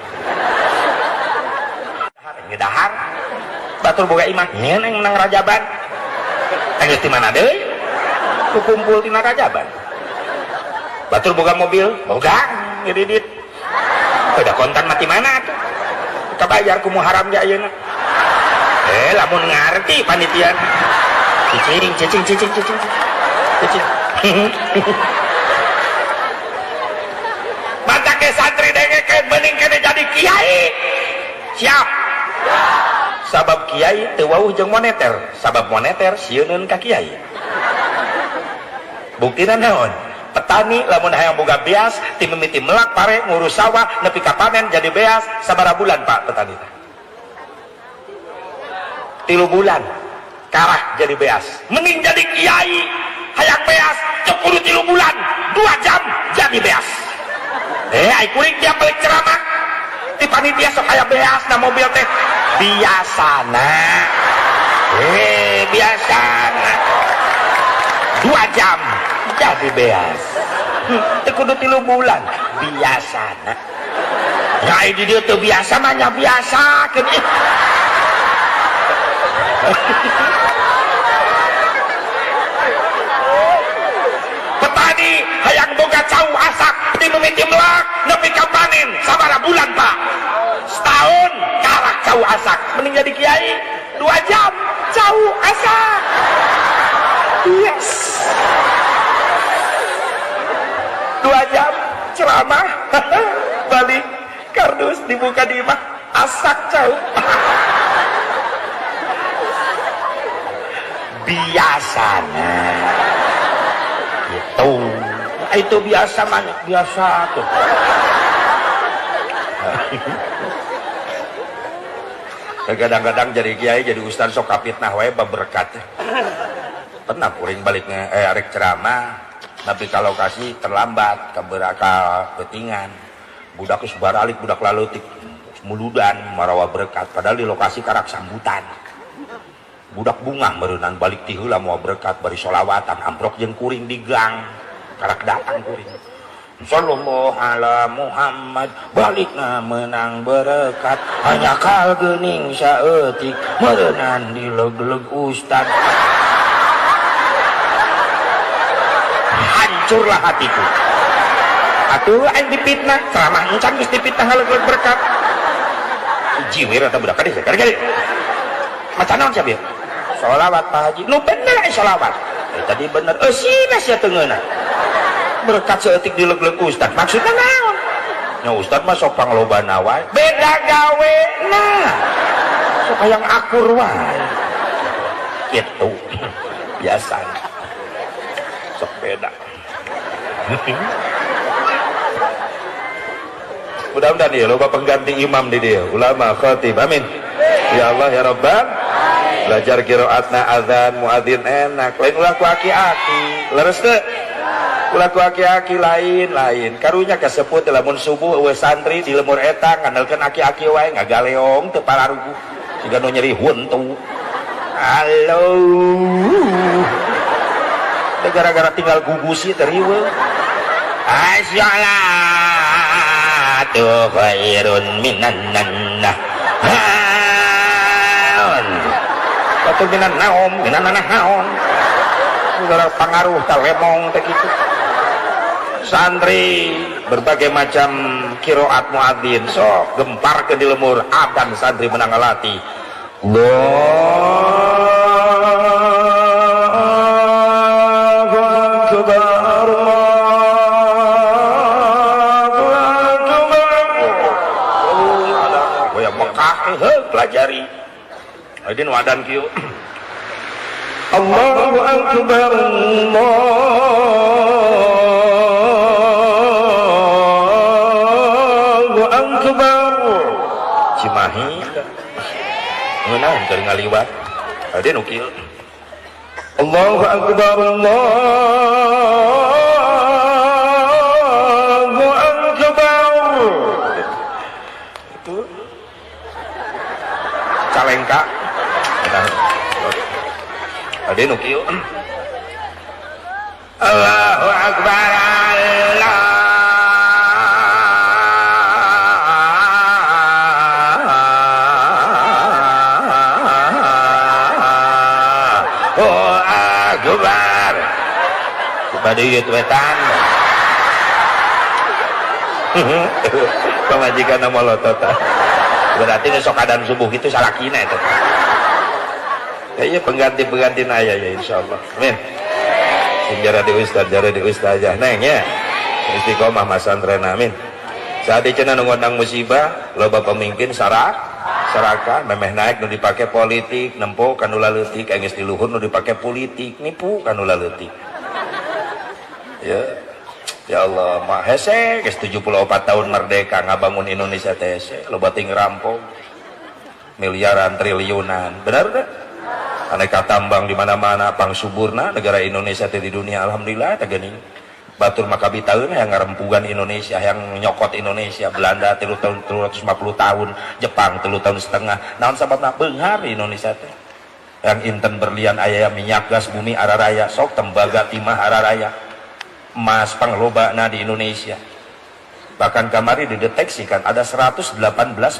Dahar, batur boga imah nyen yang menang rajaban. Geus di mana deui? Kukumpul tina rajaban. Batur boga mobil, boga ngedidit. Udah kontan mati mana tuh? Kita bayar ku muharam ge ayeuna. Lamun ngarti panitia. Cicing, cicing, cicing, cicing. Cicing. Mata ke santri dengekeun mending kene jadi kiai. Siap. Sabab kiai teu wauh jeung moneter, sabab moneter sieuneun ka kiai. Buktina naon? Petani lamun hayang boga beas, ti mimiti melak pare ngurus sawah nepi ka panen jadi beas sabaraha bulan Pak petani teh? 3 bulan karah jadi beas. Mending jadi kiai hayang beas teu kudu 3 bulan, 2 jam jadi beas. Ai kuring tiap balik ceramah di panitia sok aya beas na mobil teh biasana. Biasana 2 jam jadi beas. Teu kudu 3 bulan biasana. Ai di dieu teu biasa mah nya biasa keun. Petani hayang boga cau asak di mimiti melak nepi ka panen sabaraha bulan Pak? Setahun karak cau asak. Mending jadi kiai 2 jam cau asak. Yes. 2 jam ceramah balik kardus dibuka di imah asak cau. Biasana gitu. Itu biasa banyak biasa tuh. Kadang-kadang jadi kiai jadi ustaz sok kapitnah wae berkat. Pernah kuring baliknya arek ceramah tapi kalau kasih terlambat keberaka ketingan budak geus baralik budak laleutik muludan marawa berkat padahal di lokasi karak sambutan. Budak bunga meureunan balik ti heula moal berkat bari sholawatan amprok jeung kuring di gang karak datang kuring sallallahu ala Muhammad balikna menang berkat hanya kal geuning saeutik meureunan dileg-leg ustad. Hancurlah hatiku. Atuh aing dipitnah ceramah encan geus dipitnah ngaleg-leg berkat jiwir eta budak kadieu kadieu maca naon sia bieu? Sholawat Pak Haji. Nu bener ai sholawat. Tadi bener. Sina sia teu ngeunah. Berkat saeutik dileg-leg ustad. Maksudna naon? Nya ustad mah sok panglobana wae. Beda gawe nah. Sok hayang akur wae. Gitu. Biasa. Sok beda. Mudah-mudahan ya loba pengganti imam di dia, ulama, khatib. Amin. Ya Allah ya Rabbal. Belajar qiraatna azan muadzin enak. Lain ulah ku aki-aki. Leres teu? Ulah ku aki-aki lain-lain. Karunya kaseput lamun subuh eueuh santri di lemur eta ngandalkeun aki-aki wae ngagaleong teu pararuguh. Siga nu nyeri huntu. Halo. Gara-gara tinggal gugusi teh riweuh. Assalatu khairun minan nannah. Atau minan naom, minan naon. Gara pangaruh ta lemong teh kitu. Santri berbagai macam qiraat muadzin sok gempar ke di lemur adan santri menang ngalati. Allahu akbar, Allahu akbar. Oh, ya Mekah heuh pelajari. Aidin wadan kieu. Allahu akbar, Allahu akbar. Cimahi. Ngeunah keur ngaliwat. Ade nu kieu. Allahu akbar, Allahu akbar. Itu calengka. Ade nu kieu. Allahu akbar, Allah. Akbar. Kepada ieu wetan. Pamajikan molotot. Berarti nu sok adan subuh kitu salakina eta. Kayaknya pengganti-pengganti aya ya insyaallah. Amin. Sing jara di ustaz, jara di ustazah neng ya. Istiqomah masantren amin. Saat cenah nu ngondang musibah, loba pemimpin saraka memeh naik nu dipake politik, nempo kanu laleutik, geus di luhur nu dipake politik, nipu kanu laleutik. Ya. Ya Allah, mah hese geus 74 tahun merdeka ngabangun Indonesia teh hese, loba ting rampok. Miliaran, triliunan. Benar teh? Aneka tambang di mana-mana, pangsuburna negara Indonesia teh di dunia alhamdulillah teh geuning. Batur makabitaeun yang ngarempugan Indonesia, yang nyokot Indonesia, Belanda 3 tahun 350 tahun, Jepang 3 tahun setengah. Naon sababna beunghar Indonesia teh? Yang inten berlian aya minyak gas bumi araraya, sok tembaga timah araraya. Emas panglobana di Indonesia. Bahkan kamari dideteksikan ada 118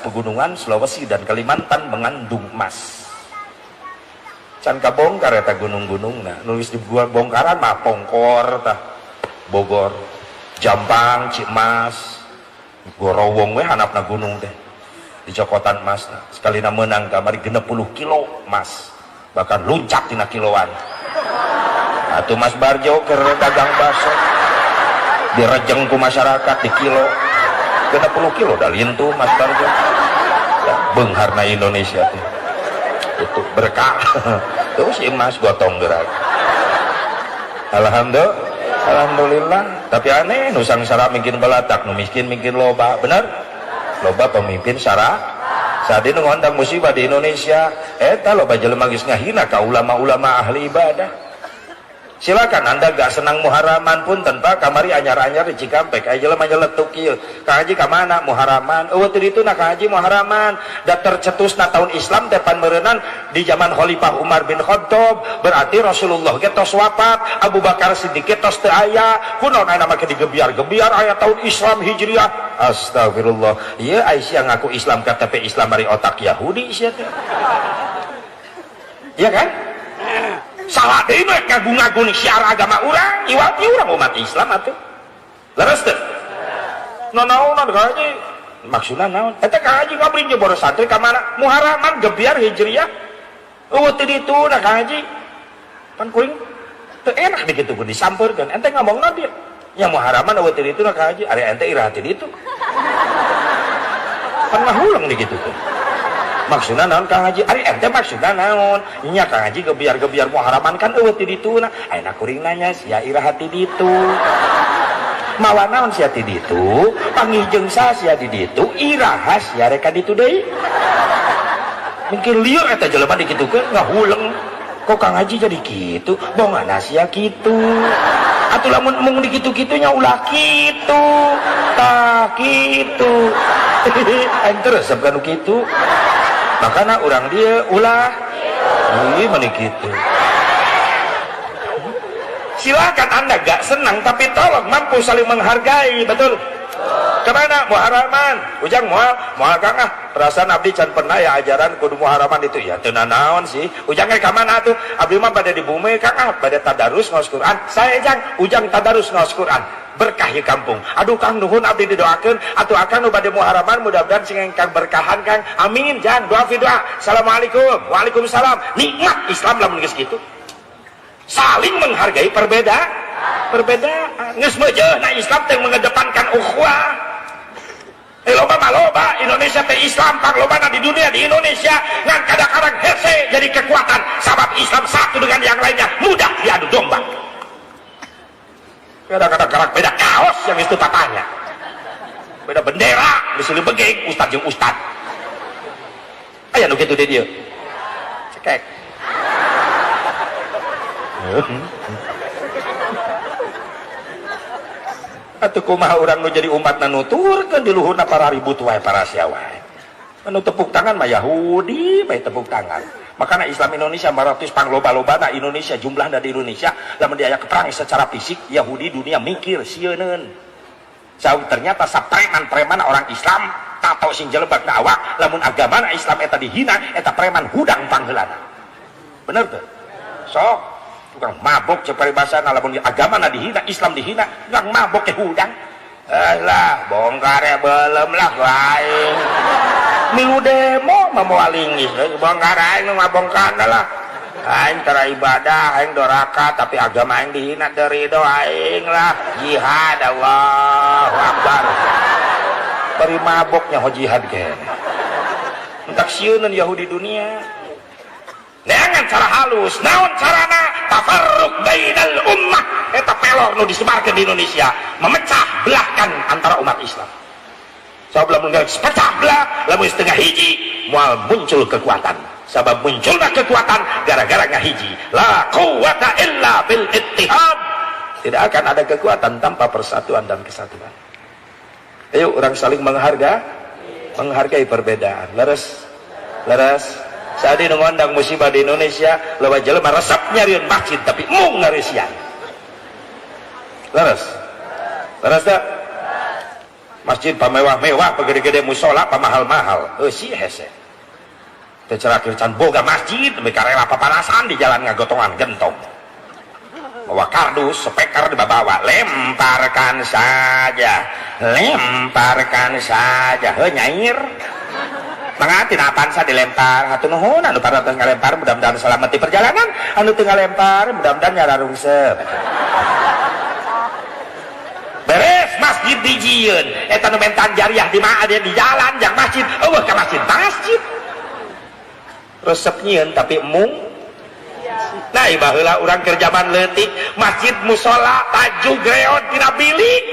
pegunungan Sulawesi dan Kalimantan mengandung emas. Can kabongkar eta gunung-gunungna, nulis di bongkaran mah Pongkor tah. Bogor, Jampang, Cimas, Gorowong we hanapna gunung teh. Dicokotan emasna. Sekalina meunang kamari 60 kilo emas. Bahkan luncat tina kiloan. Atuh Mas Barjo keur dagang bakso. Direjeng ku masyarakat di kilo. 60 kilo dah lintuh Mas Barjo. Ya, beungharna Indonesia teh. Itu berkah. Terus emas gotong gerak. Alhamdulillah. Alhamdulillah, tapi aneh nu sangsara mungkin balatak, nu miskin mungkin loba, benar? Loba pemimpin sara. Saat ini ngondang musibah di Indonesia, eta loba jelema geus ngahina ka ulama-ulama ahli ibadah. Silakan Anda gak senang muharaman pun tanpa kamari anyar-anyar di Cikampek, aya jelema nyeletuk ieu. Kang Haji ka mana muharaman? Eueuh teu ditu na Kang Haji muharaman. Da tercetusna tahun Islam teh pan meureunnan di zaman Khalifah Umar bin Khattab, berarti Rasulullah ge tos wafat, Abu Bakar Siddiq ge tos teu aya. Kunaon aya make digebiar-gebiar aya tahun Islam Hijriah. Astagfirullah. Ieu Aisyah ngaku Islam KTP Islam dari otak Yahudi sia teh. Iya kan? Salah deui nu ngagung-ngagung syiar agama urang, iwati urang umat Islam atuh. Leres teu? Nanaonan Kang Haji? Maksudna naon? Eta Kang Haji ngabring jeung boros santri ka mana? Muharaman gebiar Hijriah. Eueuh teu ditu na Kang Haji. Pan kuring teu enak dikitu ku disampeurkeun. Ente ngomongna dia. Nya muharaman eueuh teu ditu na Kang Haji, ari ente iraha teu ditu. Pan ngahuleng dikitukeun. Maksudna naon Kang Haji? Ari ente maksudna naon? Nya Kang Haji gebiar-gebiar muharaman kan eueuh ti ditu na. Ayeuna kuring nanya sia iraha ti ditu. Mawa naon sia ti ditu? Panggih jeung sa sia di ditu, iraha sia rek ka ditu deui. Mungkin lieur eta jelema dikitukeun ngahuleng. Kok Kang Haji jadi kitu? Bongana sia kitu. Atuh lamun mung dikitu-kitu nya ulah kitu. Tah kitu. Aing teu resep kanu kitu. Makana urang dia ulah ih meni kitu. Silakan Anda gak senang tapi tolong mampu saling menghargai, betul? Kemana muharaman? Ujang moal, moal Kang ah. Perasaan abdi can pernah ya ajaran kudu muharaman itu ya teu nanaon sih. Ujang ge ka mana atuh? Abdi mah bade di bumi Kang ah, bade tadarus ngaos Quran. Saya jang, ujang tadarus ngaos Quran. Berkah di kampung. Aduh Kang nuhun abdi didoakeun atuh akang nu bade muharaman mudah-mudahan sing engkang berkahan Kang. Amin jang, doa fi doa. Assalamualaikum. Waalaikumsalam. Nikmat Islam lamun geus kitu. Saling menghargai perbedaan. Perbedaan. Geus meujeuna Islam teh mengedepankan ukhuwah. Loba mah loba Indonesia teh Islam panglobana di dunia di Indonesia ngan kadang-kadang hese jadi kekuatan sabab Islam satu dengan yang lainnya mudah diadu domba. Kadang-kadang karak beda kaos yang itu tatanya, beda bendera, misalnya begeng ustad jeung ustad. Aya nu kitu di dieu. Cekek. Atuh kumaha urang nu jadi umatna nuturkeun di luhurna para ribut wae para sia wae. Anu tepuk tangan mah Yahudi bae tepuk tangan. Makanya Islam Indonesia maratus pangloba-lobana Indonesia jumlahna di Indonesia lamun diaya perang secara fisik Yahudi dunia mikir sieuneun. Jauh ternyata sapreman-preman orang Islam tato sing jelebak na awak lamun agamana Islam eta dihina eta preman hudang pangheulana. Bener teu? Sok tukang mabok cek paribasana lamun agamana dihina Islam dihina tukang mabok ke hudang. Lah bongkar ya belum lah aing. Milu demo mah moal linggis bongkar aing nu ngabongkarna lah. Aing tara ibadah aing doraka tapi agama aing dihina teu rido aing lah jihad Allahu Akbar. Bari maboknya ho jihad ge. Entak sieuneun Yahudi dunia. Neangan cara halus, naon carana tafarruq bainal ummah eta pelor nu disebarkeun di Indonesia, memecah belahkan antara umat Islam. Sabab lamun geus pecah belah, lamun setengah hiji moal muncul kekuatan. Sabab munculna kekuatan gara-gara ngahiji. La quwata illa bil ittihad. Tidak akan ada kekuatan tanpa persatuan dan kesatuan. Ayo orang saling menghargai perbedaan. Leres, leres. Saat ini ngondang musibah di Indonesia, loba jelema resep nyarian masjid tapi mung ngareusian. Leres, leres tak? Masjid pamewah-mewah, pagede-gede musola, pamahal-mahal. Eusi hese. Teu cerakir can boga masjid, nembe karela papanasan di jalan ngagotongan gentong. Bawa kardus, speaker dibawa, lemparkan saja, lemparkan saja. Heuh nyair. Mangga tina Avanza dilempar, hatur nuhun anu parantos ngalempar, mudah-mudahan selamat di perjalanan, anu teu ngalempar mudah-mudahan nyararungsep. Beres masjid dijieun, eta nu mentan jariah di mana di jalan jang masjid, eueuh ka masjid, masjid. Resep nyieun tapi mung. Nah, baheula urang keur jaman leutik, masjid musala tajuk greot tina bilik.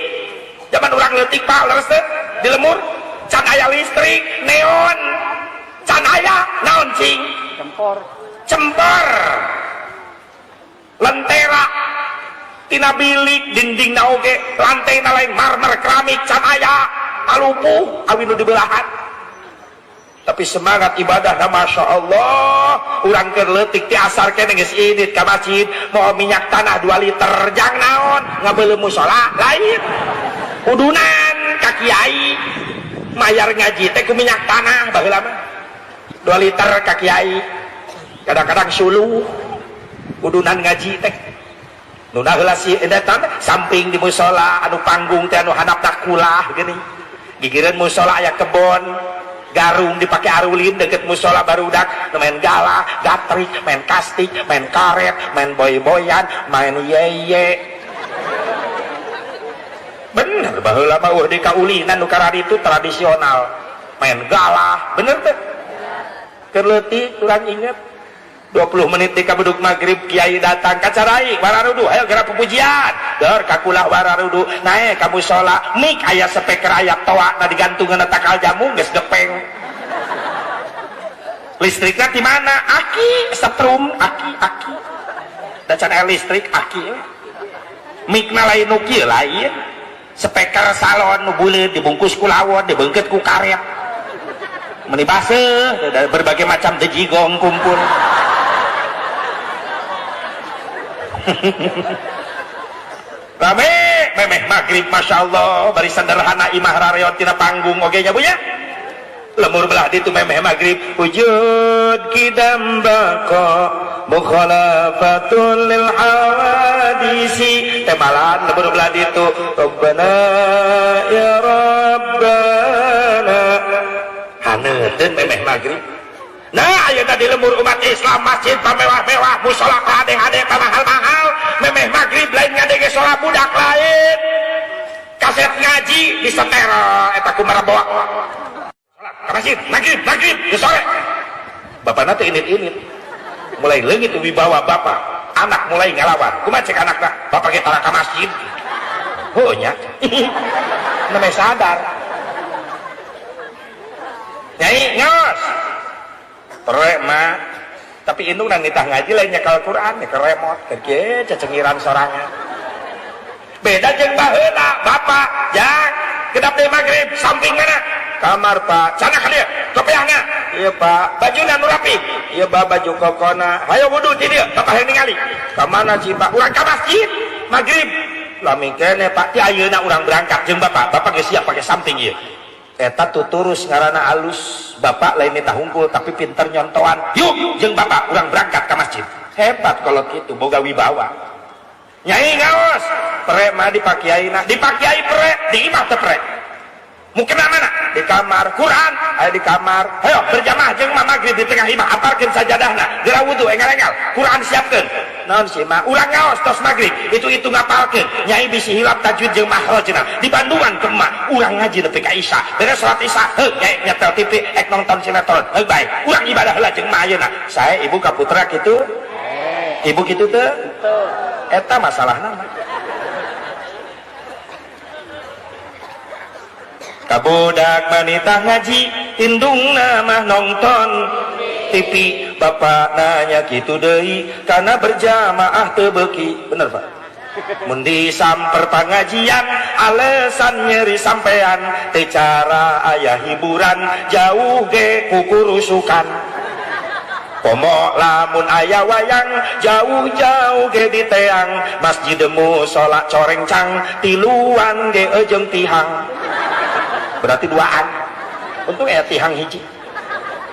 Jaman urang leutik pak leres teh di lemur. Can aya listrik neon, can aya naon cing cempor, cempor, lentera tina bilik dinding oge lantai lain marmer keramik can aya alupuh awi nu dibelahan. Tapi semangat ibadah na masya Allah urang keur leutik ti asar keneh geus indit ka masjid mau minyak tanah 2 liter jang naon ngabeuleuh musala lain udunan ka kiai mayar ngaji teh ku minyak tanah baheula mah 2 liter ka kiai kadang-kadang suluh udunan ngaji teh nu heula si eta samping di musala anu panggung teh anu handapna kulah geuning gigireun musala aya kebon garung dipake arulin deket musala barudak main galah gatrik main kastik main karet main boy-boyan main yeye. Bener baheula mah eueuh di kaulinan nu kararitu tradisional main galah bener teh keur leutik urang inget 20 menit di kabeduk maghrib kiai datang ka carai wararudu ayo gerak pujian dor kakulah wararudu naek ka musala mik aya speaker aya toa na digantungan takal jamu geus gepeng listrikna di mana aki setrum aki aki da can aya listrik aki mikna lain nu kieu lain speaker salon nu buleut dibungkus ku lawon dibeungkeut ku karet meni baseuh berbagai macam dejigong kumpul. Rame memeh maghrib masya Allah bari sederhana imah rareot tina panggung oge nya bu nya lemur belah ditu memeh maghrib wujud kidam baqa mukhalafatul lil hawadisi temalan lemur belah ditu Rabbana ya Rabbana haneuteun memeh maghrib. Nah ayeuna di lemur umat Islam masjid pamewah-mewah musala hade-hade pamahal-mahal memeh maghrib lain ngadenge salat budak lain kaset ngaji di setel eta kumaha bawa salat ka masjid maghrib maghrib di sore bapana teh init-init mulai leungit wibawa bapak anak mulai ngalawan kumaha cek anakna bapak ge tara ka masjid heuh nya namanya sadar nyai ngos. Perek mah Tapi indung nang nitah ngaji lain nyekal Quran, nyekel remote, keur kieu cecengiran sorangan. Beda jeung baheula, bapak, jang, kedap deui magrib, samping mana? Kamar, Pak. Sana ka dieu, kopiahna. Iya, Pak. Bajuna nu rapi. Iya, Pak, baju kokona. Hayo wudu di dieu, bapak hayang ningali. Ka mana sih, Pak? Urang ka masjid magrib. Lami kene, Pak. Ti ayeuna urang berangkat jeung bapak. Bapak geus siap pakai samping ieu. Eta tuturus ngaranna alus. Bapak lain nitah hungkul tapi pinter nyontoan. Yuk jeung bapak urang berangkat ka masjid. Hebat kalau gitu, boga wibawa. Nyai ngaos, pre mah dipakiaina, dipakiai pre, di imah teu pre. Mukena mana? Di kamar. Quran aya di kamar. Hayo berjamaah jeung maghrib di tengah imah, aparkeun sajadahna, geura wudu engal-engal. Quran siapkeun. Naon sih mah? Urang ngaos tos maghrib, itu ngapalkeun. Nyai bisi hilap tajwid jeung makhrajna. Di Bandungan ke emak, urang ngaji nepi ka Isya. Beres salat Isya, heuh nyai nyetel TV ek nonton sinetron. Heuh bae. Urang ibadah heula jeung emak ayeuna. Sae ibu ka putra kitu? Ibu kitu teu? Eta masalahna mah. Kabudak manitah ngaji, indungna mah nonton TV. Bapak nanya kitu deui, kana berjamaah teu beuki. Bener, Pak? Mun disamper pangajian, alasan nyeri sampean, teu cara aya hiburan, jauh ge kukurusukan. Komo lamun aya wayang, jauh-jauh ge diteang, masjid musala corengcang, tiluan ge eujeung tihang. Berarti duaan. Untung aya tihang hiji.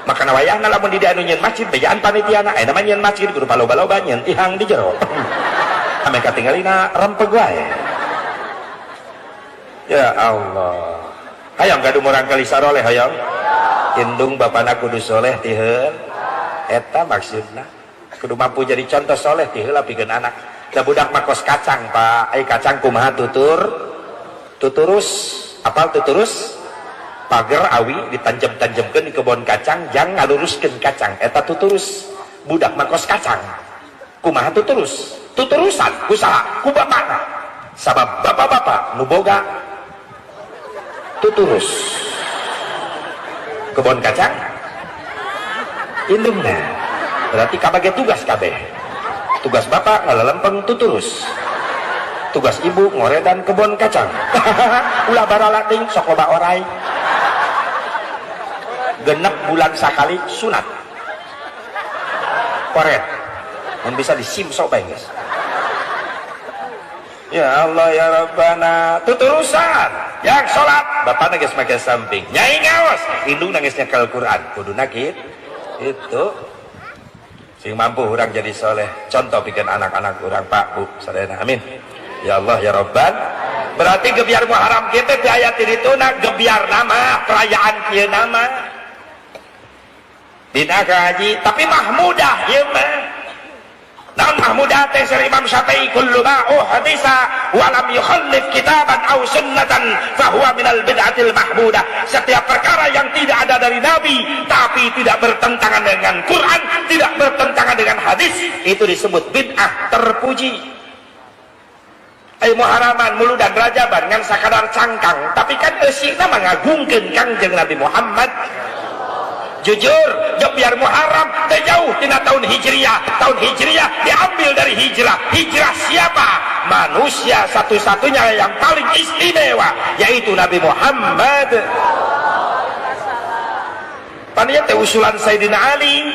Makana wayahna lamun di anu nyeun masjid bejaan panitiana, aya mah nyeun masjid kudu paloba-loba nyeun tihang di jero. Ame katinggalina rempeg wae. Ya Allah. Hayang gaduh murang kali saroleh hayang. Indung bapana kudu soleh ti heul. Eta maksudna. Kudu mampu jadi contoh soleh ti heula pikeun anak. Da budak mah kos kacang, Pak. Ai kacang kumaha tutur? Tuturus. Apal tuturus? Pager awi ditanjem-tanjemkeun di kebon kacang jang ngaluruskeun kacang. Eta tuturus. Budak mah kos kacang. Kumaha tuturus? Tuturusan usaha ku bapana. Sabab bapak-bapak nu boga tuturus. Kebon kacang indungna. Berarti kabage tugas kabeh. Tugas bapak ngalelempeng tuturus. Tugas ibu ngoredan kebon kacang. Ulah baralating sok loba orai. Genep bulan sakali sunat. Koret. Mun bisa disimsok bae geus. Ya Allah ya Rabbana, tuturusan. Yang salat bapana geus make samping. Nyai ngaos, indung geus nyekel Quran. Kuduna kitu. Itu sing mampu urang jadi soleh. Contoh bikin anak-anak urang Pak Bu sadayana. Amin. Ya Allah ya Rabban. Berarti gebiar Muharram kita di ayat itu nak gebiar nama perayaan kieu nama. Dina kaji tapi mahmudah ieu mah. Naon mahmudah teh seur Imam Syafi'i kullu ma uhdisa wa lam yukhallif kitaban aw sunnatan fa huwa minal bid'atil mahmudah. Setiap perkara yang tidak ada dari Nabi tapi tidak bertentangan dengan Quran, tidak bertentangan dengan hadis, itu disebut bid'ah terpuji. Ai Muharraman, Muludan, Rajaban ngan sakadar cangkang, tapi kan eusina mah ngagungkeun Kangjeng Nabi Muhammad. Jujur, biar Muharram teu jauh tina tahun Hijriah. Tahun Hijriah diambil dari hijrah. Hijrah siapa? Manusia satu-satunya yang paling istimewa, yaitu Nabi Muhammad. Panitia teh usulan Sayyidina Ali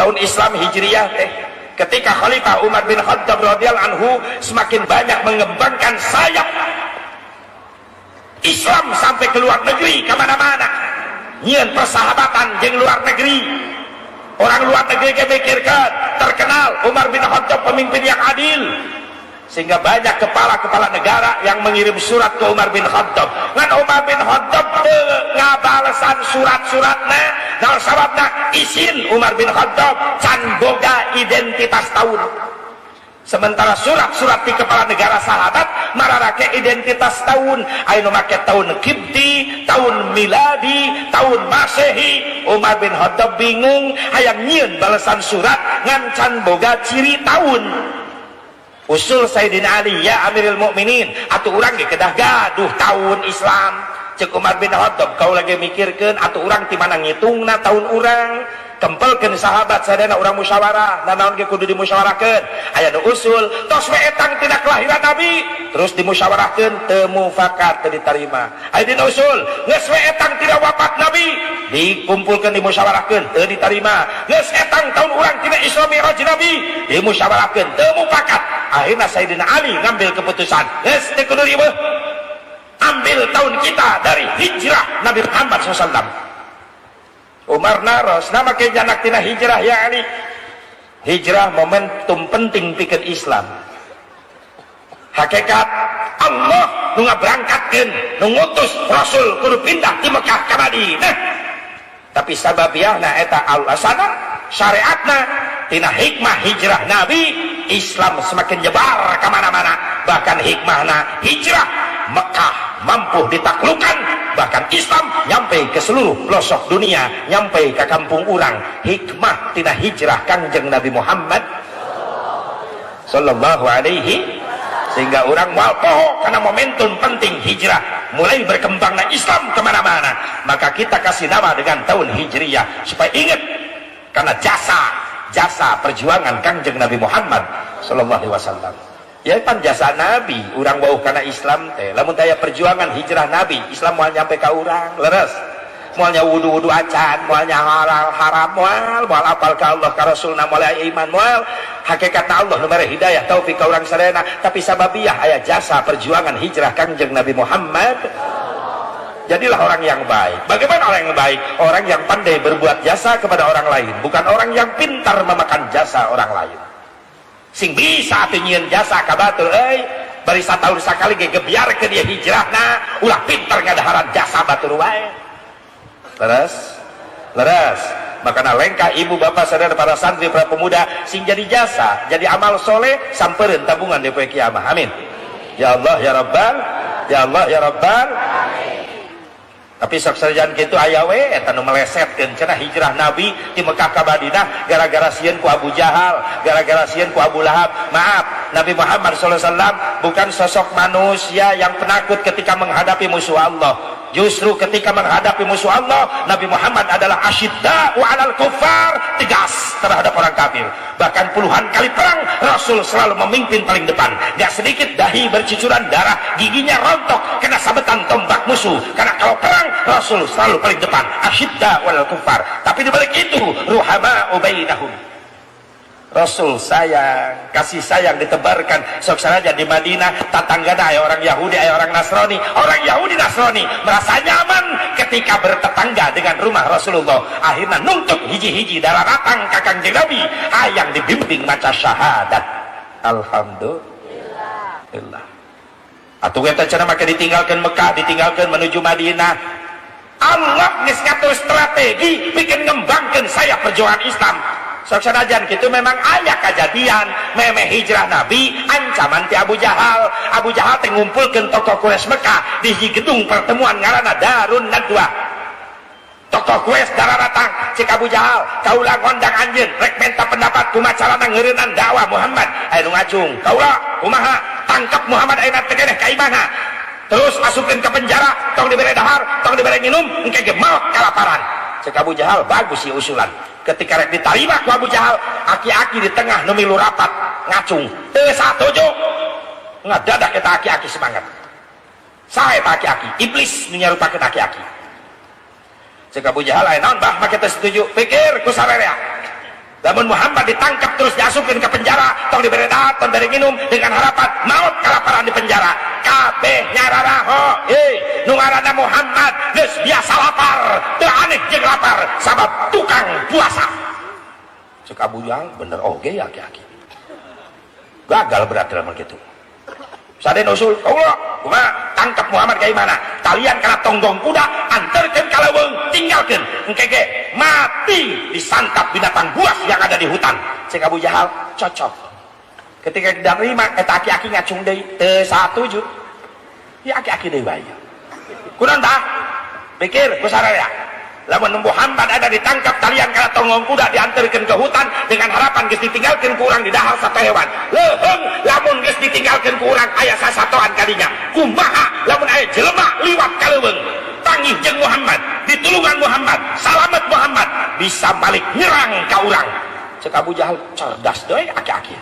tahun Islam Hijriah teh. Ketika Khalifah Umar bin Khattab radhiyallahu anhu semakin banyak mengembangkan sayap Islam sampai ke luar negeri kemana-mana, nyian persahabatan jeung luar negeri. Orang luar negeri mikirkan terkenal Umar bin Khattab pemimpin yang adil, sehingga banyak kepala-kepala negara yang mengirim surat ke Umar bin Khattab. Ngan Umar bin Khattab teu ngabalesan surat-suratna, naon sababna? Isin Umar bin Khattab can boga identitas taun. Sementara surat-surat di kepala negara sahabat mararake identitas tahun, aya nu make tahun Kibti, tahun Miladi, tahun Masehi. Umar bin Khattab bingung hayang nyieun balasan surat ngan can boga ciri tahun. Usul Sayyidina Ali, ya Amirul Mukminin, atuh urang ge kedah gaduh tahun Islam. Cek Umar bin Khattab, kau lagi mikirkeun atuh urang ti mana ngitungna tahun urang? Kempelkeun sahabat sadayana urang musyawarah, nanaon ge kudu dimusyawarahkeun. Aya nu usul tos we etang tina kelahiran Nabi, terus dimusyawarahkeun teu mufakat, teu ditarima. Aya dina usul geus we etang tina wafat Nabi, dikumpulkeun dimusyawarahkeun teu diterima. Geus etang tahun urang tina Isra Mi'raj Nabi, dimusyawarahkeun teu mufakat. Akhirna Sayyidina Ali ngambil keputusan, geus teu kudu riweuh, ambil tahun kita dari hijrah Nabi Muhammad SAW. Umar naros, nama ke janak tina hijrah ya Ali? Hijrah momentum penting pikeun Islam. Hakikat Allah nu ngaberangkatkeun, nu ngutus Rasul kudu pindah di Mekah ka Madinah. Tapi sababiahna eta alasana syariatna tina hikmah hijrah Nabi, Islam semakin nyebar kemana-mana. Bahkan hikmahna hijrah, Mekah mampu ditaklukkan, bahkan Islam nyampe ke seluruh pelosok dunia, nyampe ke kampung urang. Hikmah tina hijrah Kangjeng Nabi Muhammad sallallahu alaihi, sehingga orang moal poho karena momentum penting hijrah mulai berkembangnya Islam kemana-mana. Maka kita kasih nama dengan tahun Hijriyah supaya ingat karena jasa jasa perjuangan Kangjeng Nabi Muhammad sallallahu alaihi wasallam. Ya pan jasa Nabi urang wauh karena Islam teh. Lamun daya perjuangan hijrah Nabi, Islam moal nyampe ka urang. Leres moalnya wudu-wudu acan, moalnya halal haram, moal moal apal ka Allah ka Rasulna, moal iman, moal. Hakikat Allah nu mere hidayah taufik ka urang sadayana, tapi sababiah aya jasa perjuangan hijrah Kangjeng Nabi Muhammad. Jadilah orang yang baik. Bagaimana orang yang baik? Orang yang pandai berbuat jasa kepada orang lain, bukan orang yang pintar memakan jasa orang lain. Sing bisa atuh nyieun jasa ka batur euy, bari satahun sakali ge gebyarkeun ieu hijrahna, ulah pintar ngadaharan jasa batur wae. Leres? Leres. Makana lengkah ibu bapak saudara para santri para pemuda sing jadi jasa, jadi amal soleh, sampereun tabungan di poe kiamah. Amin. Ya Allah ya Rabbal, ya Allah ya Rabbal. Tapi sok sanajan kitu aya we eta nu melesetkeun cenah hijrah Nabi di Mekah ka Madinah gara-gara sieun ku Abu Jahal, gara-gara sieun ku Abu Lahab. Maaf, Nabi Muhammad sallallahu alaihi wasallam bukan sosok manusia yang penakut ketika menghadapi musuh Allah. Justru ketika menghadapi musuh Allah, Nabi Muhammad adalah asyidda'u 'alal kufar, tegas terhadap orang kafir. Bahkan puluhan kali perang, Rasul selalu memimpin paling depan. Gak sedikit dahi bercucuran darah, giginya rontok kena sabetan tombak musuh. Karena kalau perang, Rasul selalu paling depan, asyidda'u 'alal kufar. Tapi di balik itu, ruhama'u bainahum. Rasul sayang, kasih sayang ditebarkan. Sok saja di Madinah tatanggana aya orang Yahudi, aya orang Nasrani. Orang Yahudi Nasrani merasa nyaman ketika bertetangga dengan rumah Rasulullah. Akhirnya nuntut hiji-hiji darah ratang ka Kangjeng Nabi, hayang dibimbing maca syahadat. Alhamdulillah. Atuh eta cenah make ditinggalkan Mekah, ditinggalkan menuju Madinah. Allah geus ngatur strategi bikin ngembangkeun saya perjuangan Islam. Sok sanajan kitu memang aya kejadian memeh hijrah Nabi ancaman ti Abu Jahal. Abu Jahal teh ngumpulkeun tokoh Quraisy Mekah di hiji gedung pertemuan ngaranna Darun Nadwa. Tokoh Quraisy daratang, cek Abu Jahal, kaula ngondang anjeun rek menta pendapat kumaha carana ngeureunnan dakwah Muhammad. Aya nu ngacung, kaula kumaha tangkap Muhammad ayeuna teh keneh ka imahna. Terus asupkeun ke penjara, tong dibere dahar, tong dibere minum, engke ge maot kalaparan. Cek Abu Jahal, bagus sih usulan. Ketika rek diterima ku Abu Jahal, aki-aki di tengah nu milu rapat ngacung, teu satuju. Ngadadak eta aki-aki semangat. Saha eta aki-aki? Iblis nu nyarupakeun aki-aki. Cek Abu Jahal, aya naon bah make teu setuju? Pikir ku sararea. Lamun Muhammad ditangkap terus diasupkeun ke penjara, tong dibere dahar, tong dibere minum dengan harapan maut kalaparan di penjara. Kabeh nyararaho, hei, nu ngaranna Muhammad geus biasa lapar, teu aneh jeung lapar sabab tukang puasa. Cek Abu Jahal, bener oge ya aki-aki. Gagal berarti lamun kitu. Saden usul, Allah, kumaha tangkap Muhammad ka mana? Talian kana tonggong kuda, anterkeun ka leuweung, tinggalkeun. Engke ge mati disantap binatang buas yang ada di hutan. Cek Abu Jahal, cocok. Ketika diterima eta aki-aki ngacung deui, teu satuju. Ya aki-aki deui wae. Kunaon tah? Pikir ku sararea. Lamun Muhammad ada ditangkap talian kana tonggong kuda diantarkeun ke hutan dengan harapan geus ditinggalkeun ku urang di dahar satu hewan. Leuheung lamun geus ditinggalkeun ku urang aya sasatoan kadinya. Kumaha lamun aya jelema liwat ka leuweung, tangih jeung Muhammad, ditulungan Muhammad, salamet Muhammad. bisa balik nyerang ka urang. Cek Abu Jahal cerdas deui aki-aki.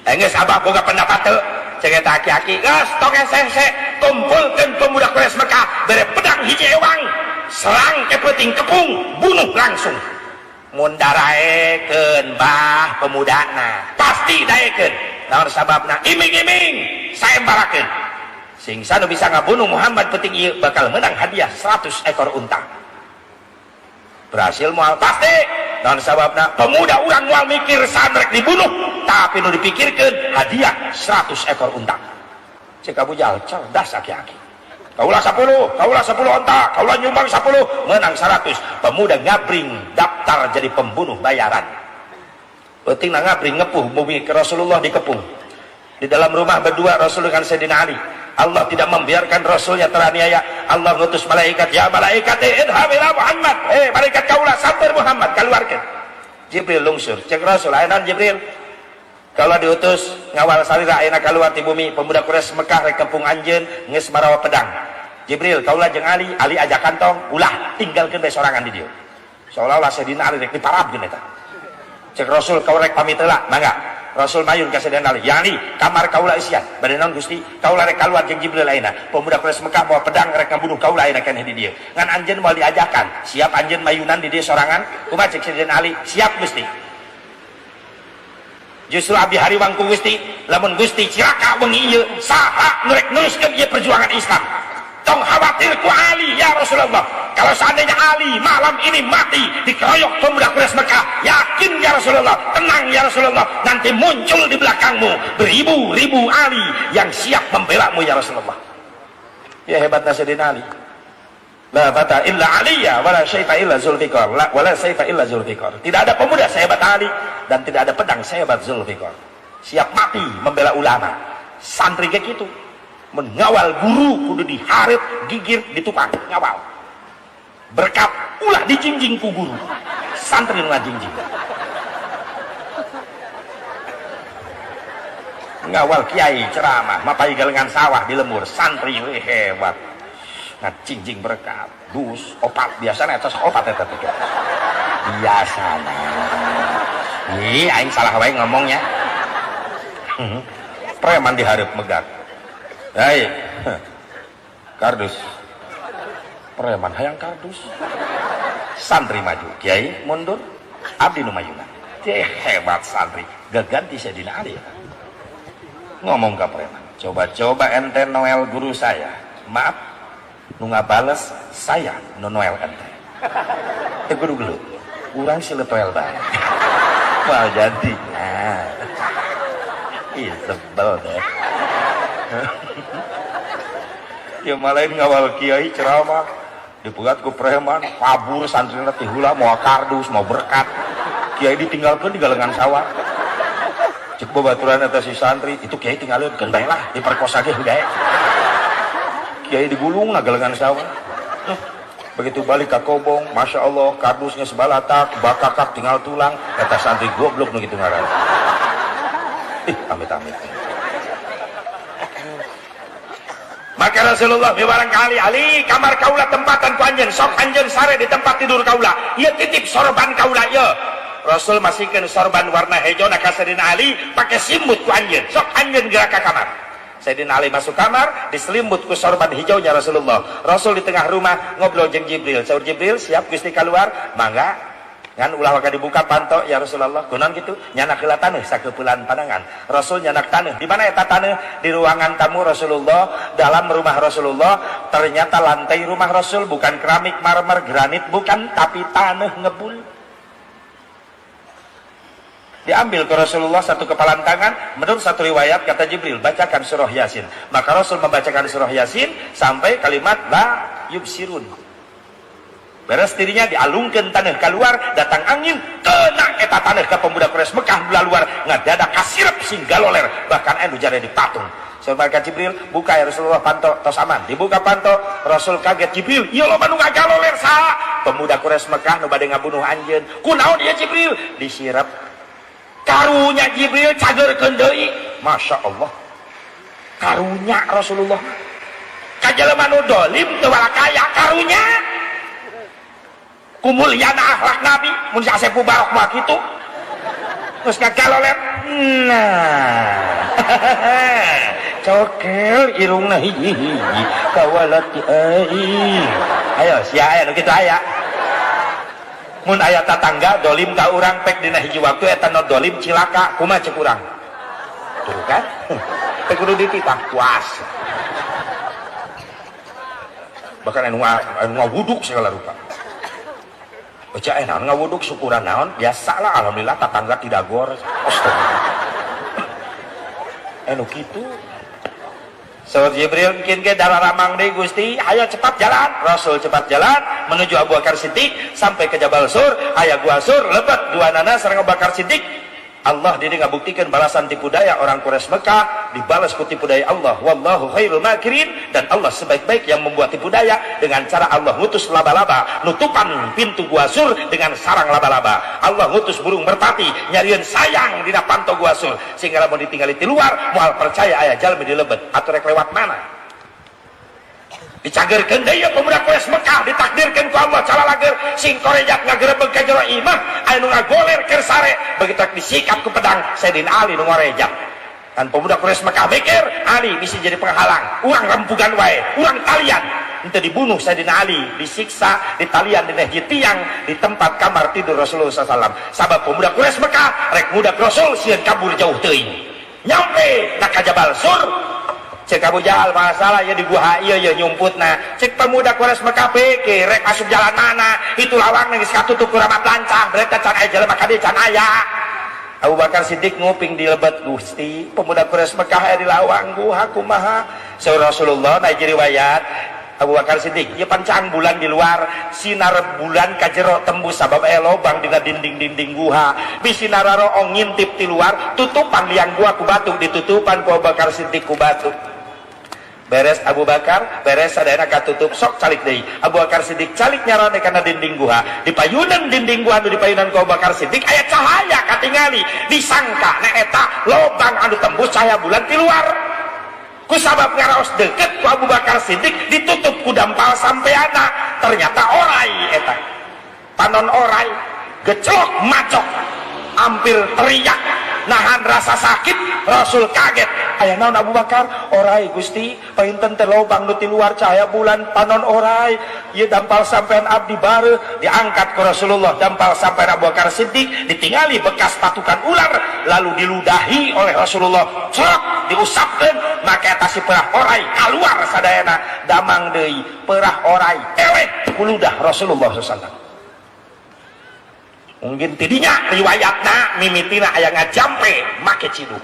Enggeus abah boga pendapat teu? Cek eta aki-aki, geus tong hese-hese, kumpulkeun pemuda Quraisy Mekah, bere pedang hiji ewang, serang ke peuting kepung, bunuh langsung. Mun daraekeun bah pemudana, pasti daekeun. Naon sababna? Iming-iming saembarakeun. Sing sanu bisa ngabunuh Muhammad peuting ieu bakal menang hadiah 100 ekor unta. Berhasil moal pasti. Naon sababna? Pemuda urang moal mikir sanrek dibunuh, tapi nu dipikirkeun hadiah 100 ekor unta. Cek Abu Jahal cerdas aki-aki. Kaulah 10, kaulah 10 onta, kaulah nyumbang 10, menang 100. Pemuda ngabring daftar jadi pembunuh bayaran. Penting ngabring ngepuh bumi ke Rasulullah dikepung. Di dalam rumah berdua Rasul dengan Sayyidina Ali. Allah tidak membiarkan Rasulnya teraniaya. Allah ngutus malaikat, ya malaikat, idhab ila Muhammad. Malaikat kaulah samper Muhammad, keluarkan. Jibril lungsur. Cek Rasul, ayeuna Jibril. Kalau diutus ngawal salira ayeuna keluar ti bumi pemuda Quraisy Mekah rek kepung anjeun geus marawa pedang. Jibril kaulah jeung Ali, Ali aja kantong, ulah tinggalkeun bae sorangan di dieu. Seolah-olah Sayyidina Ali rek diparabkeun eta. Cek Rasul kau rek pamit heula, mangga. Rasul mayun ka Sayyidina Ali, ya Ali, kamar kaula isian. Bade naon Gusti? Kaula rek kaluar jeung Jibril ayeuna. Pemuda Quraisy Mekah bawa pedang rek ngabunuh kaula ayeuna keneh di dieu. Ngan anjeun moal diajakan. Siap anjeun mayunan di dieu sorangan? Kumaha cek Sayyidina Ali? Siap Gusti. Justru abdi hariwang ku Gusti, lamun Gusti cilaka wengi ieu, saha nu rek neruskeun ieu perjuangan Islam? Tong khawatir ku Ali ya Rasulullah. Kalau seandainya Ali malam ini mati dikeroyok pemuda Quraisy Mekah, yakin ya Rasulullah, tenang ya Rasulullah, nanti muncul di belakangmu beribu-ribu Ali yang siap membelamu ya Rasulullah. Ya hebatnya Sayyidina Ali. La fata illa Aliyah wala syaifa illa Zulfikar. La wala saifa illa Zulfikar. Tidak ada pemuda sehebat Ali dan tidak ada pedang sehebat Zulfikar. Siap mati membela ulama. Santri kayak gitu. Mengawal guru kudu diharit, gigir, ditupang, ngawal. Berkat ulah dijingjing ku guru. Santri nu ngajingjing. Ngawal kiai ceramah, mapai galengan sawah di lemur, santri hebat. Ngajingjing berkat, dus, opat, biasana eta sok opat eta teh. Biasana. Ih, aing salah wae ngomongnya. Preman dihareup megak. Hei, kardus. Preman hayang kardus. Santri maju, kiai mundur, abdi nu mayungan. Teh hebat santri, gaganti Sayyidina Ali. Ngomong ka preman, coba-coba ente Noel guru saya. Maaf, nu ngabales saya nu Noel ente. Teu kudu gelut. Urang si letoel bae. Wah jadi. Nah. Ih, sebel deh. Ya malain ngawal kiai ceramah dipegat ku preman, kabur santrina ti heula moal kardus, mau berkat. Kiai ditinggalkeun di galengan sawah. Cek babaturan eta si santri, itu kiai tinggalkeun keun bae lah, diperkosa ge heuh. Kiai digulung na galengan sawah. Begitu balik ka kobong, Masya Allah, kardusnya sebalatak, bakakak tinggal tulang, eta santri goblok nu kitu ngaran. Ih, amit-amit. Maka Rasulullah barangkali Ali kamar kaula tempatan ku anjeun, sok anjeun sare di tempat tidur kaula. Ieu titip sorban kaula ieu. Rasul masihkeun sorban warna hejo na ka Sayyidina Ali pake simbut ku anjeun. Sok anjeun gerak ka kamar. Sayyidina Ali masuk kamar diselimut ku sorban hijaunya Rasulullah. Rasul di tengah rumah ngobrol jeung Jibril. Saur Jibril, siap Gusti keluar? Mangga. Ngan ulah waka dibuka panto ya Rasulullah. Kunaon kitu? Nyanak heula taneuh sakeupelan pandangan. Rasul nyanak taneuh. Di mana eta taneuh? Di ruangan tamu Rasulullah, dalam rumah Rasulullah. Ternyata lantai rumah Rasul bukan keramik, marmer, granit, bukan, tapi taneuh ngebul. Diambil ke Rasulullah satu kepalan tangan. Menurut satu riwayat kata Jibril, bacakan surah Yasin. Maka Rasul membacakan surah Yasin sampai kalimat la yubsirun. Beres dirinya dialungkan tanah keluar, datang angin, kena eta tanah ke pemuda Quraisy Mekah luar ngadadak kasirep sing galoler, bahkan anu jare dipatung. Sabar Jibril, buka ya Rasulullah panto tos aman. Dibuka panto, Rasul kaget, Jibril, ieu loba nu ngagaloler saha? Pemuda Quraisy Mekah nu bade ngabunuh anjeun. Kunaon ieu Jibril? Disirep. Karunya Jibril cageurkeun deui. Masya Allah. Karunya Rasulullah. Ka jelema nu dolim teu kaya karunya. Kumulyana akhlak Nabi mun si Asep Mubarok mah kitu. Geus ngagaloler. Nah. Cokel irungna hiji-hiji kawalat aing. Ayo sia aya nu kitu aya. Mun aya tatangga dolim ka urang pek dina hiji waktu eta nu dolim cilaka kumaha ceuk urang? Tuh kan? Teu kudu dititah puas. Bahkan anu ngawuduk segala rupa. Baca naon ngawuduk syukuran naon biasalah alhamdulillah tatangga tidak gor. Astagfirullah. Anu kitu. Saur Jibril mungkin ke darah ramang deui Gusti, ayo cepat jalan. Rasul cepat jalan menuju Abu Bakar Siddiq sampai ke Jabal Sur, aya gua Sur lebet dua nana sareng Abu Bakar Siddiq. Allah diri ngabuktikan balasan tipu daya orang Quraisy Mekah dibalas ku tipu daya Allah. Wallahu khairul makirin, dan Allah sebaik-baik yang membuat tipu daya dengan cara Allah ngutus laba-laba nutupan pintu gua Sur dengan sarang laba-laba. Allah ngutus burung merpati nyarieun sayang dina panto gua Sur sehingga lamun ditinggali di luar moal percaya aya jalmi di lebet atau rek lewat mana. Dicagerkeun deui pemuda Quraisy Mekah ditakdirkeun ku Allah calalager sing korejat ngagerebeg ka jero imah aya nu ngagoler keur sare begitu disikat ku pedang Sayyidina Ali nu ngorejat. Kan pemuda Quraisy Mekah mikir Ali bisa jadi penghalang, urang rempugan wae, urang talian. Henteu dibunuh Sayyidina Ali, disiksa ditalian dina hiji tiang di tempat kamar tidur Rasulullah sallallahu alaihi wasallam. Sabab pemuda Quraisy Mekah rek ngudak Rasul sieun kabur jauh teuing. Nyampe na ka Jabal Sur, cek Abu Jahal masalah ya di gua ieu ya nyumputna. Cek pemuda Quraisy Mekah pikir rek asup jalan mana, itu lawang geus katutup ku ramat lancah, mereka can aya jelema ka dieu can aya. Abu Bakar Siddiq nguping di lebet Gusti, pemuda Quraisy Mekah aya di lawang gua kumaha. Saur Rasulullah na hiji riwayat Abu Bakar Siddiq ieu pancaan bulan di luar, sinar bulan ka jero tembus sabab aya lobang dina dinding-dinding guha. Bisi nararoong ngintip ti luar, tutupan liang gua ku batu ditutupan ku Abu Bakar Siddiq ku batu. Beres Abu Bakar, beres sadayana katutup sok calik deui. Abu Bakar Siddiq calik nyarone kana dinding guha. Di payunan dinding guha anu dipayunan ku Abu Bakar Siddiq aya cahaya katingali. Disangka na eta lobang anu tembus cahaya bulan ti luar. Ku sabab ngaraos deket ku Abu Bakar Siddiq ditutup ku dampal sampeana. Ternyata orai eta. Panon orai geclok macok hampir teriak nahan rasa sakit. Rasul kaget. Aya naon Abu Bakar? Orai Gusti, painten teh lobang nu ti luar cahaya bulan panon orai. Ieu dampal sampean abdi bareuh diangkat ku Rasulullah dampal sampean Abu Bakar Siddiq ditingali bekas patukan ular lalu diludahi oleh Rasulullah. Cok diusapkeun make eta si perah orai kaluar sadayana damang deui perah orai eleh ku ludah Rasulullah sallallahu alaihi wasallam. Mungkin tidinya riwayatna mimitina aya ngajampe make ciduh.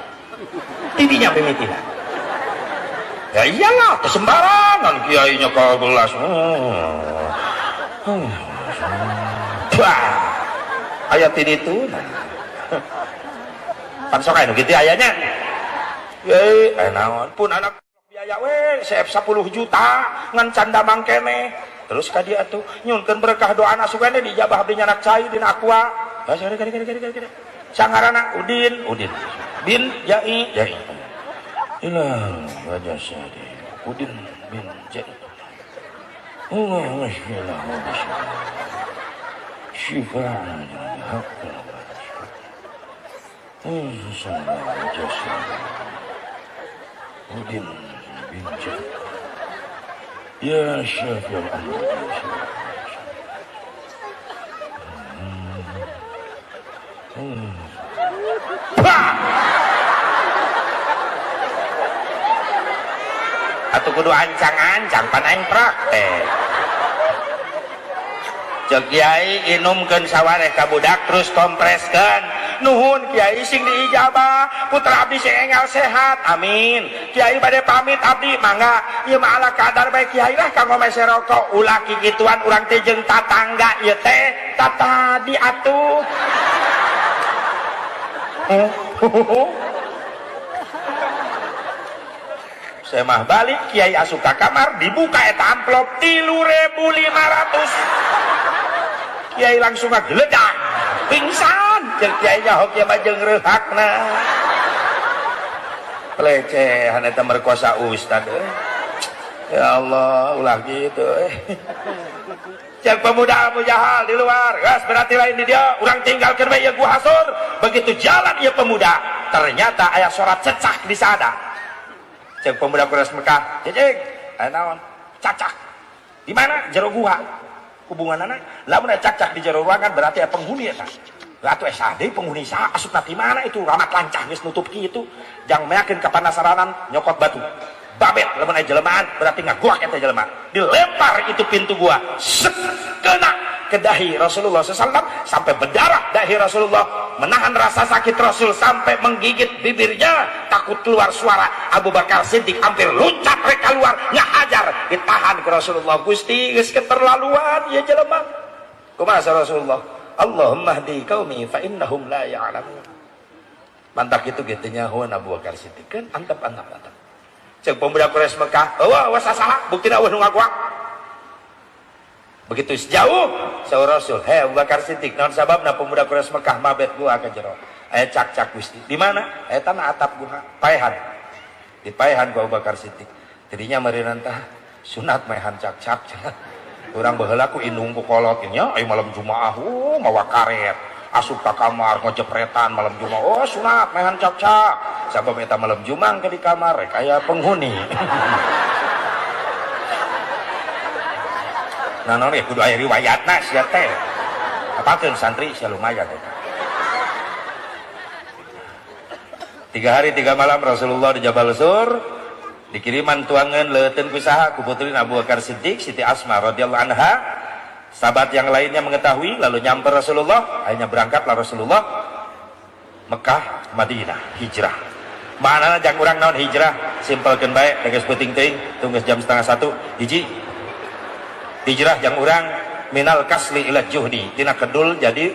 Tidinya mimitina. Ya iyalah, kesembarangan kiainya ke gelas. Wah, aya ti ditu. Pan sok aya nu kitu ayanya. Ye, naon pun anak biaya we CF 10 juta ngan can damang keneh. Terus ka dia atuh nyunkeun berkah doana sugane dijabah abdi nyanak cai dina aqua. Kade kade kade kade. Sangarana Udin, Udin. Bin Jai, Jai. Ilah wajah sadi. Udin bin Jai. Allah masya Allah. Syifa Udin bin Jai. Ya Syafi'al Amr. Atuh kudu ancang-ancang pan aing praktek. Ceuk kiai inumkeun sawareh ka budak terus kompreskeun. Nuhun kiai sing diijabah, putra abdi sing enggal sehat. Amin. Kiai bade pamit abdi mangga. Ieu mah ala kadar bae kiai lah kanggo mese rokok. Ulah kikituan urang teh jeung tatangga ieu teh tatadi atuh. Saya mah balik kiai asup ka kamar dibuka eta amplop 3.500. Kiai langsung ngageledak pingsan. Jeung kiai nyaho kieu mah jeung reuhakna. Pelecehan eta merkosa ustad euy. Ya Allah, ulah gitu. Cek pemuda Abu Jahal di luar, gas berarti lain di dia, urang tinggalkeun we ieu gua Hasur. Begitu jalan ieu pemuda, ternyata aya suara cecak di sana. Cek pemuda Quraisy Mekah, cecek, aya naon? Cacak. Di mana? Jero gua. Hubunganana, lamun aya cacak di jero ruangan berarti aya penghuni eta. Atuh SD penghuni saha asupna ti mana itu ramat lancah geus nutup kitu. Jang meyakeun kapanasaranan nyokot batu. Babet lamun aya jelema berarti ngaguak eta jelema. Dilempar itu pintu gua, set, kena ke dahi Rasulullah SAW sampai berdarah dahi Rasulullah. Menahan rasa sakit Rasul sampai menggigit bibirnya, takut keluar suara. Abu Bakar Siddiq hampir loncat rek keluar ngahajar, ditahan ke Rasulullah. Gusti geus keterlaluan ieu jelema. Kumaha Rasulullah? Allahumma hdi qaumi fa innahum la ya'lamun. Mantak itu gitu nyahoan Abu Bakar Siddiq kan antep antep antep. Cek pemuda Quraisy Mekah, wah wah salah, buktina eueuh nu ngaguak. Begitu sejauh saur Rasul, hei Abu Bakar Siddiq, naon sababna pemuda Quraisy Mekah mabet gua ka jero? Aya cak-cak Gusti. Di mana? Aya tanah atap gua, paehan. Dipaehan ku Abu Bakar Siddiq. Tidinya meureunana tah sunat maehan cak-cak cenah. Urang baheula ku indung ku kolot nya, aya malam Jumaah, mawa karet. Asup ka kamar ngojepretan malam Jumaah, oh sunat maehan cak-cak. Sabab eta malam Jumaah ke di kamar rek aya penghuni. Nah, naon ya kudu aya riwayatna sia teh. Apakeun santri sia lumayan eta. 3 hari 3 malam Rasulullah di Jabal Sur dikiriman tuangan leuteun ku saha ku putri Abu Bakar Siddiq Siti Asma radhiyallahu anha. Sahabat yang lainnya mengetahui lalu nyamper Rasulullah, akhirnya berangkatlah Rasulullah Mekah Madinah hijrah. Mana jang urang naon hijrah? Simpelkeun bae geus peuting teuing tunggu jam 12:30 hiji. Hijrah jang urang minal kasli ila juhdi, tina kedul jadi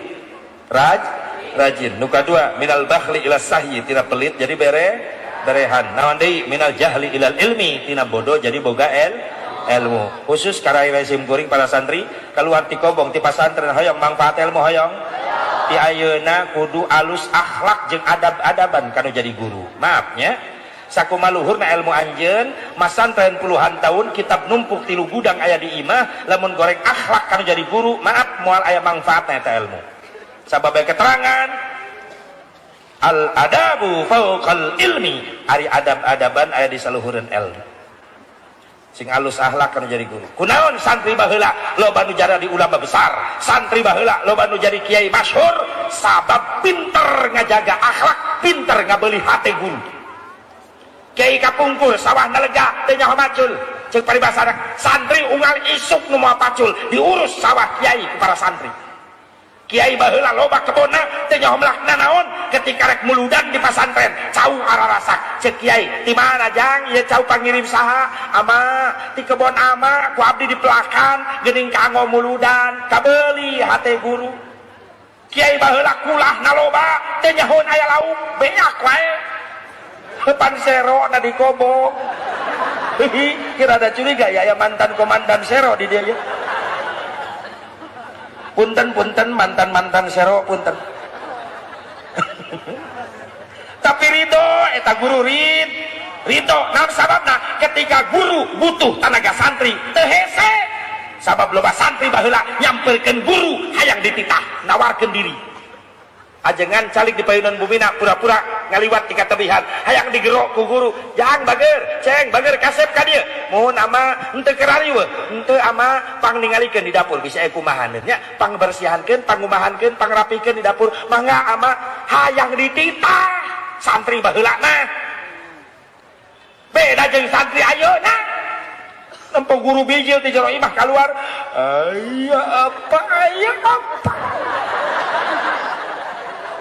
rajin. Nu kadua minal bakhli ila sahyi, tina pelit jadi berehan. Naon deui minal jahli ilal ilmi, tina bodoh jadi boga ilmu. Khusus karai sim kuring para santri keluar ti kobong ti pasantren hoyong manfaat ilmu hoyong. Ti ayeuna kudu alus akhlak jeung adab-adaban kanu jadi guru. Maaf nya, sakumaluhurna ilmu anjeun masantren puluhan tahun kitab numpuk 3 gudang aya di imah, lamun goreng akhlak kanu jadi guru, maaf moal aya manfaatna eta ilmu. Sabab keterangan al adabu fauqal ilmi, ari adab-adaban aya di saluhureun ilmu. Sing alus akhlak kana jadi guru. Kunaon santri baheula loba nu jadi ulama besar, santri baheula loba nu jadi kiai masyhur, sabab pinter ngajaga akhlak, pinter ngabeuli hate guru. Kiai kapungkur sawahna lega teu nyaho macul. Ceuk paribasana santri unggal isuk nu moal pacul, diurus sawah kiai ku para santri. Kiai baheula loba kebonna teu nyaho melakna naon, ketika rek muludan di pasantren cau ararasak. Ceuk kiai di mana jang ieu cau pangirim saha? Ama ti kebon ama ku abdi dipelakan geuning kanggo muludan, kabeuli hate guru. Kiai baheula kulahna loba teu nyahoan aya lauk, beak wae. Pan sero na di kobong. Hihi, kira ada curiga ya, ya mantan komandan sero di dia ya. Punten-punten mantan-mantan sero punten. Tapi ridho eta guru ridho. Naon sababna? Ketika guru butuh tenaga santri teu hese. Sabab loba santri baheula nyamperkeun guru hayang dititah, nawarkeun diri. Ajengan calik di payunan bumina pura-pura ngaliwat di katebihan hayang digerok ku guru, jang bager ceng bager kasep ka dieu mohon ama henteu kerariweuh henteu ama pang ningalikeun di dapur bisa kumahaneun nya, pangbersihankeun pangumahankeun pangrapikeun di dapur mangga ama hayang dititah. Santri baheula mah beda jeung santri ayeuna. Nempo guru bijil ti jero imah kaluar, aya apa aya apa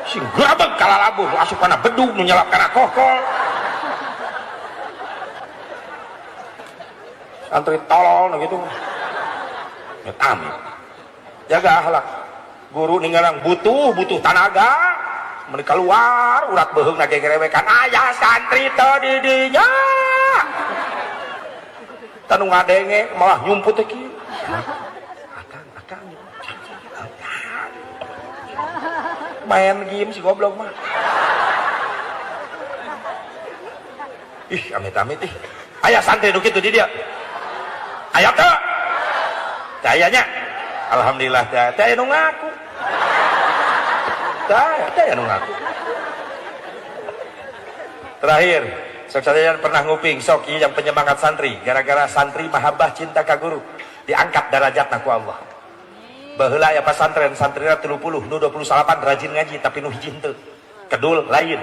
sing grabeg kalalabuh asup kana bedug nu nyelap kana kokol. Santri tolol nu gitu. Amit. Jaga akhlak. Guru ninggalang butuh tanaga. Mun keluar urat beuheungna gegerewekan aya santri teu di dinya. Tanu ngadenge malah nyumput teh kieu. Akang, akang. Main game si goblok mah. Ih, amit-amit ih. Aya santri nu kitu di dia. Aya teu? Teu aya nya? Alhamdulillah teu aya nu ngaku. Teu aya nu ngaku. Terakhir, sok sadaya pernah nguping sok ieu yang penyemangat santri, gara-gara santri mahabbah cinta ka guru, diangkat darajatna ku Allah. Baheula aya pasantren, santrina 30, nu 28 rajin ngaji tapi nu hiji henteu. Kedul lain.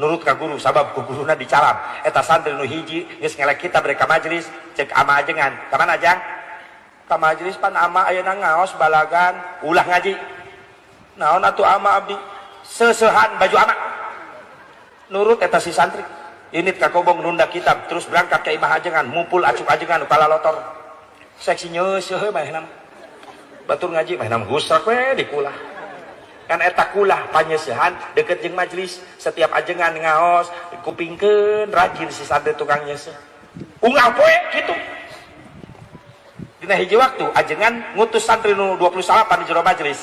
Nurut ka guru sabab ku guruna dicalam. Eta santri nu hiji geus ngelek kitab rek ka majelis, cek ama ajengan. Ka mana jang? Ka majelis pan ama ayeuna ngaos balagan, ulah ngaji. Naon atuh ama abdi? Seusehan baju ama. Nurut eta si santri. Init ka kobong nunda kitab, terus berangkat ke imah ajengan, ngumpul acuk ajengan kala lotor. Seksi nyeuseuh manehna mah. Batur ngaji manehna mah gusrak we dikulah. Kan eta kulah panyeuseuhan deket jeung majelis, setiap ajengan ngaos kupingkeun rajin si santri tukang nyeuseuh. Unggal poe kitu. Dina hiji waktu ajengan ngutus santri nu 28 di jero majelis.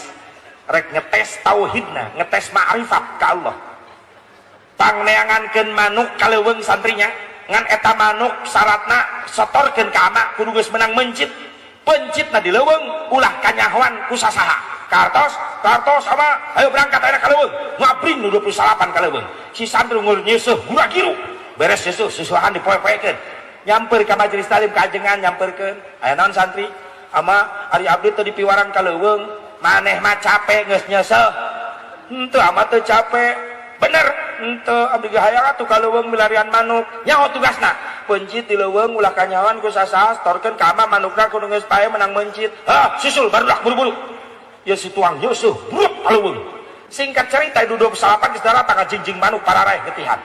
Rek ngetes tauhidna, ngetes ma'rifat ka Allah. Pangneangankeun manuk ka leuweung santrinya, ngan eta manuk syaratna sotorkeun ka ama kudu geus menang mencit. Pencitna di leuweung ulah kanyahoan ku sasaha. Kartos, kartos ama ayo berangkat ayeuna ka leuweung. Ngabring nu 28 ka leuweung. Si santri ngur nyeuseuh gura-giru. Beres nyeuseuh susuhan dipoe-poekeun. Nyamper ka majelis taklim ka ajengan nyamperkeun. Aya naon santri? Ama ari abdi teu dipiwarang ka leuweung, maneh mah capek geus nyeuseuh. Henteu ama teu capek. Bener, henteu abdi ge hayang atuh ka leuweung milarian manuk. Nyaho tugasna. Pencit di leuweung ulah kanyahoan ku sasaha, storkeun ka ama manukna kudu geus pae menang mencit. Hah, susul barudak buru-buru. Ya si tuang nyeuseuh bruk ka leuweung. Singkat cerita itu 28 geus daratang jingjing manuk pararaeh getihan.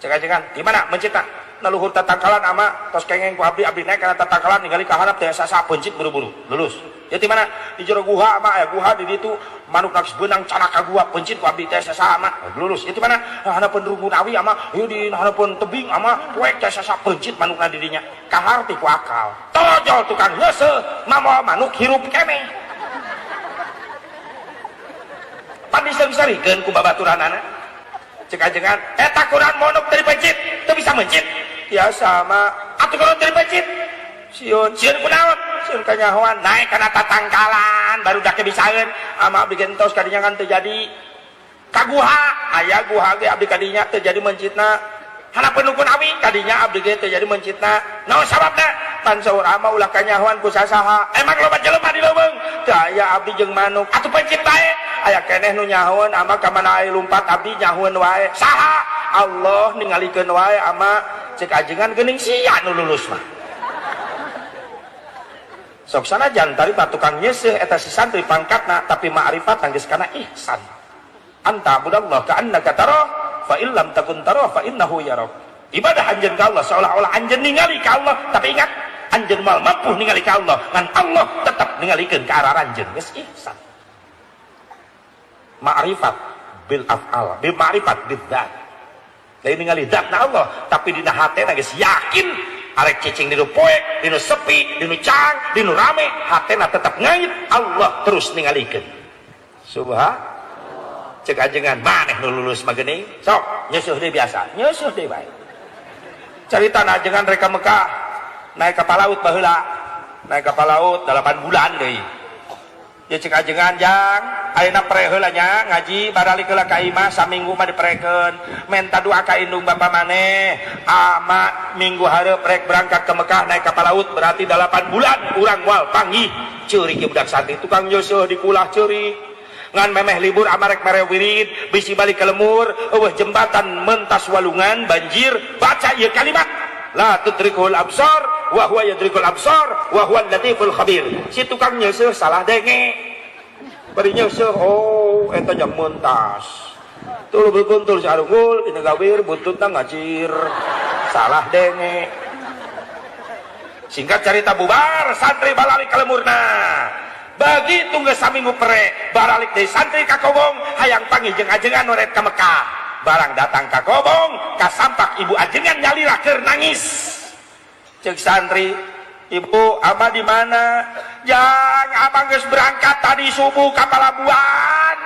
Cek ajengan, di mana mencitna? Na luhur tatangkalan ama tos kengeng ku abdi, abdi naik kana tatangkalan ningali ka harap teh sasa pencit buru-buru. Lulus. Ya di mana? Di jero guha ama aya guha di ditu manuk geus beunang canak ka gua pencit ku abdi teh sasa ama lulus. Ya di mana? Hanapeun rungkun awi ama ieu di hanapeun tebing ama poek teh sasa pencit manukna di dinya. Kaharti ku akal. Tojol tukang nyeuseuh mamoal manuk hirup keneh. Pan diseung-seurikeun ku babaturanana. Cek ajengan eta kurang manuk teu dipencit, teu bisa mencit. Biasa mah atuh kudu teu dipencit. Sieun, sieun kunaon? Sieun kanyahoan naik kana tatangkalan baru dak bisaeun ama abdi gentos kadinya kan teu jadi. Ka guha, aya guha ge abdi kadinya teu jadi mencitna. Hanapeun rukun awi kadinya abdi ge teu jadi mencitna. Naon sababna? Pan saur ama ulah kanyahoan ku sasaha. Emang loba jelema di leuweung? Teu aya abdi jeung manuk. Atuh pencit bae. Aya keneh nu nyahoeun ama ka mana aya lumpat abdi nyahoeun wae. Saha? Allah ningalikeun wae ama cek ajengan geuning sia nu lulus mah. Sok sanajan tari tukang nyeuseuh eta si santri pangkatna tapi ma'rifat geus kana ihsan. Anta budallah ka'annaka tarah fa illam takun tarah fa innahu yarak. Ibadah anjeun ka Allah seolah-olah anjeun ningali ka Allah, tapi ingat anjeun moal mampu ningali ka Allah, ngan Allah tetap ningalikeun ka arah anjeun. Geus ihsan. Ma'rifat bil af'al, bil ma'rifat bil dzat. Lain ningali zatna Allah, tapi dina hatena geus yakin arek cicing dinu poek, dinu sepi, dinu cang, dinu rame, hatena tetap ngait, Allah terus ningalikeun. Subhanallah. Cek ajengan maneh nu lulus mah geuning, sok nyeuseuh deui biasa, nyeuseuh deui bae. Carita ajengan rek ka Mekah, naik kapal laut baheula, naik kapal laut 8 bulan deui. Ya cek ajengan jang, ayeuna pre heula nya ngaji baralik heula ka imah saminggu mah diprekeun, menta doa ka indung bapa maneh, ama minggu hareup rek berangkat ke Mekah naik kapal laut berarti 8 bulan urang moal panggih. Ceurik ieu budak santri tukang nyeuseuh dikulah ceurik. Ngan memeh libur amarek mere wirid bisi balik ke lemur eueuh jembatan mentas walungan banjir baca ieu kalimat la tudrikul absar wa huwa yudrikul absar wa huwal latiful khabir. Si tukang nyeuseuh salah denge bari nyeuseuh oh eta jam mentas tuluy berkuntul si arunggul dina gawir buntutna ngacir salah denge. Singkat cerita bubar santri balalik ka lemurna. Begitu geus saminggu pere baralik deui santri ka Kobong hayang panggih jeung ajengan nu rek ka Mekah. Barang datang ka Kobong kasampak ibu ajengan nyalira keur nangis. Ceuk santri, ibu ama di mana? Jang abang geus berangkat tadi subuh ka palabuhan.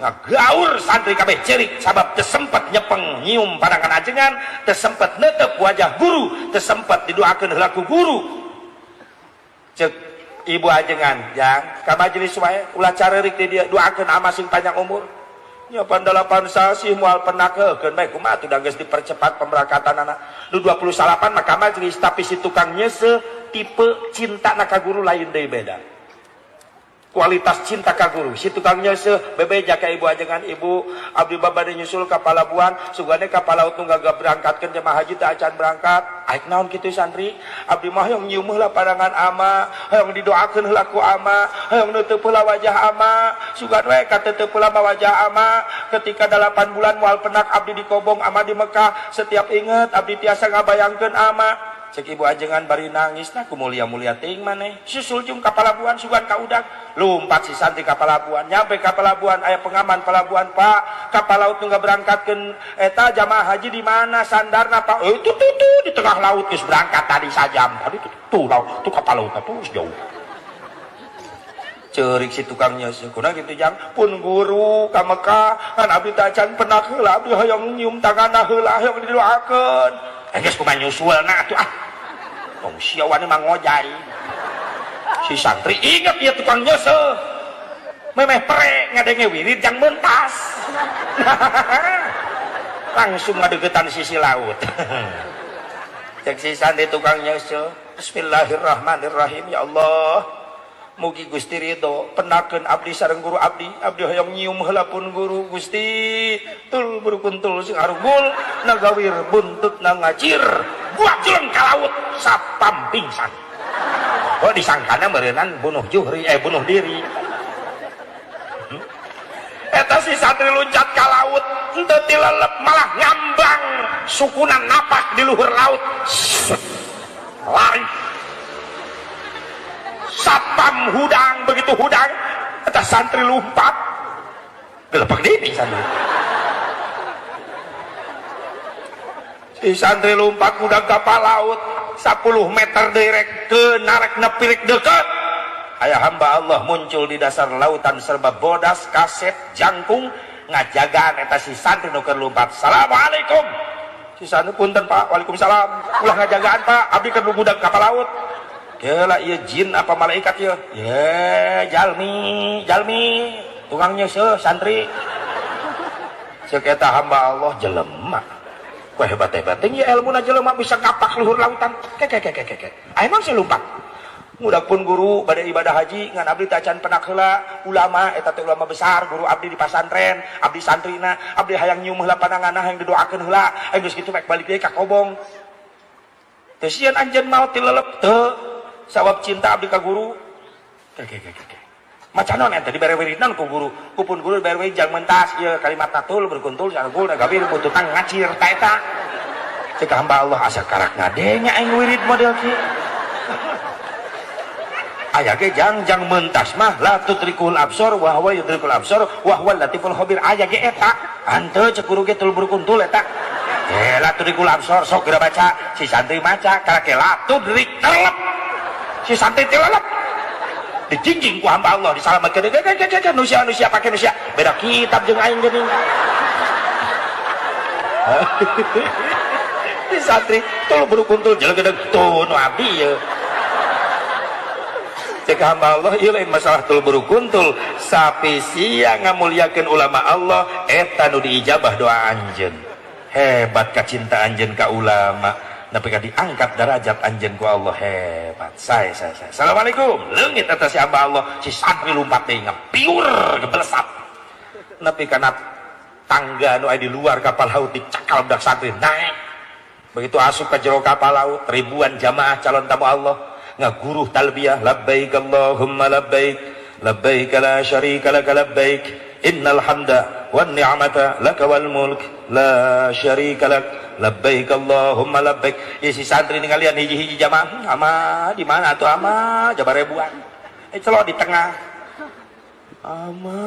Ngagaur santri kabeh cerik sabab teu sempet nyepeng nyium pandangan ajengan, teu sempet netep wajah guru, teu sempet didoakeun heula ku guru. Cek ibu ajengan jang ka majelis wae ulah carerik di dia doakeun ama sing panjang umur. Nya pan 8 sasih moal penakeun bae kumaha atuh da geus dipercepat pemberangkatanana. Nu 28 mah ka majelis tapi si tukang nyeuseuh tipe cinta na ka guru lain deui beda. Kualitas cinta ka guru si tukang nyeuseuh bebeja ka ibu ajengan ibu abdi babade nyusul ka palabuhan sugane ka palaut nu gagah berangkatkeun jemaah haji teh acan berangkat. Aik naon kitu santri abdi mah hoyong nyium heula pandangan ama hoyong didoakeun heula ku ama hoyong nutup heula wajah ama sugan we kateteup heula wajah ama ketika 8 bulan moal penak abdi dikobong ama di Mekah setiap inget abdi tiasa ngabayangkeun ama. Cek ibu ajengan bari nangis nah ku mulia-mulia teuing maneh susul jeung ka palabuhan sugan ka udag lumpat si santri ka palabuhan nyampe ka palabuhan aya pengaman palabuhan Pak kapal laut nu ngaberangkatkeun eta jamaah haji di mana sandarna Pak itu tuh di tengah laut geus berangkat tadi sajam tadi tuh laut tuh kapal laut tuh jauh ceurik si tukangnya kunaon kitu jang pun guru ka Mekah kan abdi teh acan penak heula abdi hoyong nyium tanganna heula hoyong didoakeun geus kumaha nyusulna atuh ah tong sia wani mah ngojay si santri inget ieu tukang nyeuseuh memeh pre ngadenge wirid jang mentas langsung ngadeukeutan sisi laut cek si santri tukang nyeuseuh bismillahirrahmanirrahim ya Allah mugi Gusti ridho penakeun abdi sareng guru abdi abdi hoyong nyium heula pun guru Gusti tul berkuntul sing arugul nagawir buntut na ngacir buat jeleng ka laut sapam pingsan. Oh disangkana meureunan bunuh juhri bunuh diri. Eta si santri loncat ka laut henteu tilelep malah ngambang sukuna napak di luhur laut lari sapam hudang begitu hudang eta santri lompat gelepek deui pingsan. Si santri lompat hudang kapal laut 10 meter direk ke narek nepirik deket aya hamba Allah muncul di dasar lautan serba bodas kaset jangkung ngajagaan eta si santri nu keur lompat assalamualaikum si santri punten Pak waalaikumsalam ulah ngajagaan Pak abdi keur hudang kapal laut. Gila ieu jin apa malaikat ieu? Ye, jalmi, jalmi, tukang nyeuseuh santri. Ceuk eta hamba Allah jelema. Ku hebat-hebat teh ilmuna jelema bisa ngapak luhur lautan. Ke ke ke ke ke. Emang saya lumpat. Ngudak pun guru bade ibadah haji ngan abdi teh acan penak heula ulama eta teh ulama besar guru abdi di pasantren, abdi santrina, abdi hayang nyium heula pananganna hayang didoakeun heula, aya geus kitu mek balik deui ka kobong. Teu sieun anjeun maot tilelep teu. Sawab cinta abdi ka guru. Ke. Maca naon eta dibere wiridan ku guru. Ku pun guru dibere wirid jang mentas ieu kalimat tatul berkuntul sargul nagawir bututang ngacir ta eta. Cek hamba Allah asa karak ngadenya aing wirid model kieu. Aya ge jang jang mentas mah la tudrikul absor wa huwa yudrikul absor wa huwal latiful khabir aya ge eta. Henteu cek guru ge tul berkuntul eta. La tudrikul absor sok geura baca si santri maca karake la tudrik telep. Si santri tilelep dijingjing ku hamba Allah disalamatkeun nusia nusia pake nusia beda kitab jeung aing geuning si santri tul berukuntul jelegedeg tuh nu abdi ieu cek hamba Allah ieu lain masalah tul berukuntul sapi sia ngamuliakeun ulama Allah eta nu diijabah doa anjeun hebat kacinta anjeun ka ulama tapi kan diangkat derajat anjeun ku Allah hebat. Saya. Assalamualaikum. Leungit eta si hamba Allah, si santri lumpat deui ngepiur gebelesat. Nepi kana tangga nu aya di luar kapal laut dicakal budak santri naik. Begitu asup ka jero kapal laut, ribuan jamaah calon tamu Allah ngaguruh talbiyah labbaik Allahumma labbaik labbaik la syarika lak labbaik innal hamda wan ni'mata laka wal mulk la syarika lak labbaik Allahumma labbaik. Ya si santri ningalian hiji-hiji jamaah ama di mana atuh ama jabar ribuan. Celok di tengah. Ama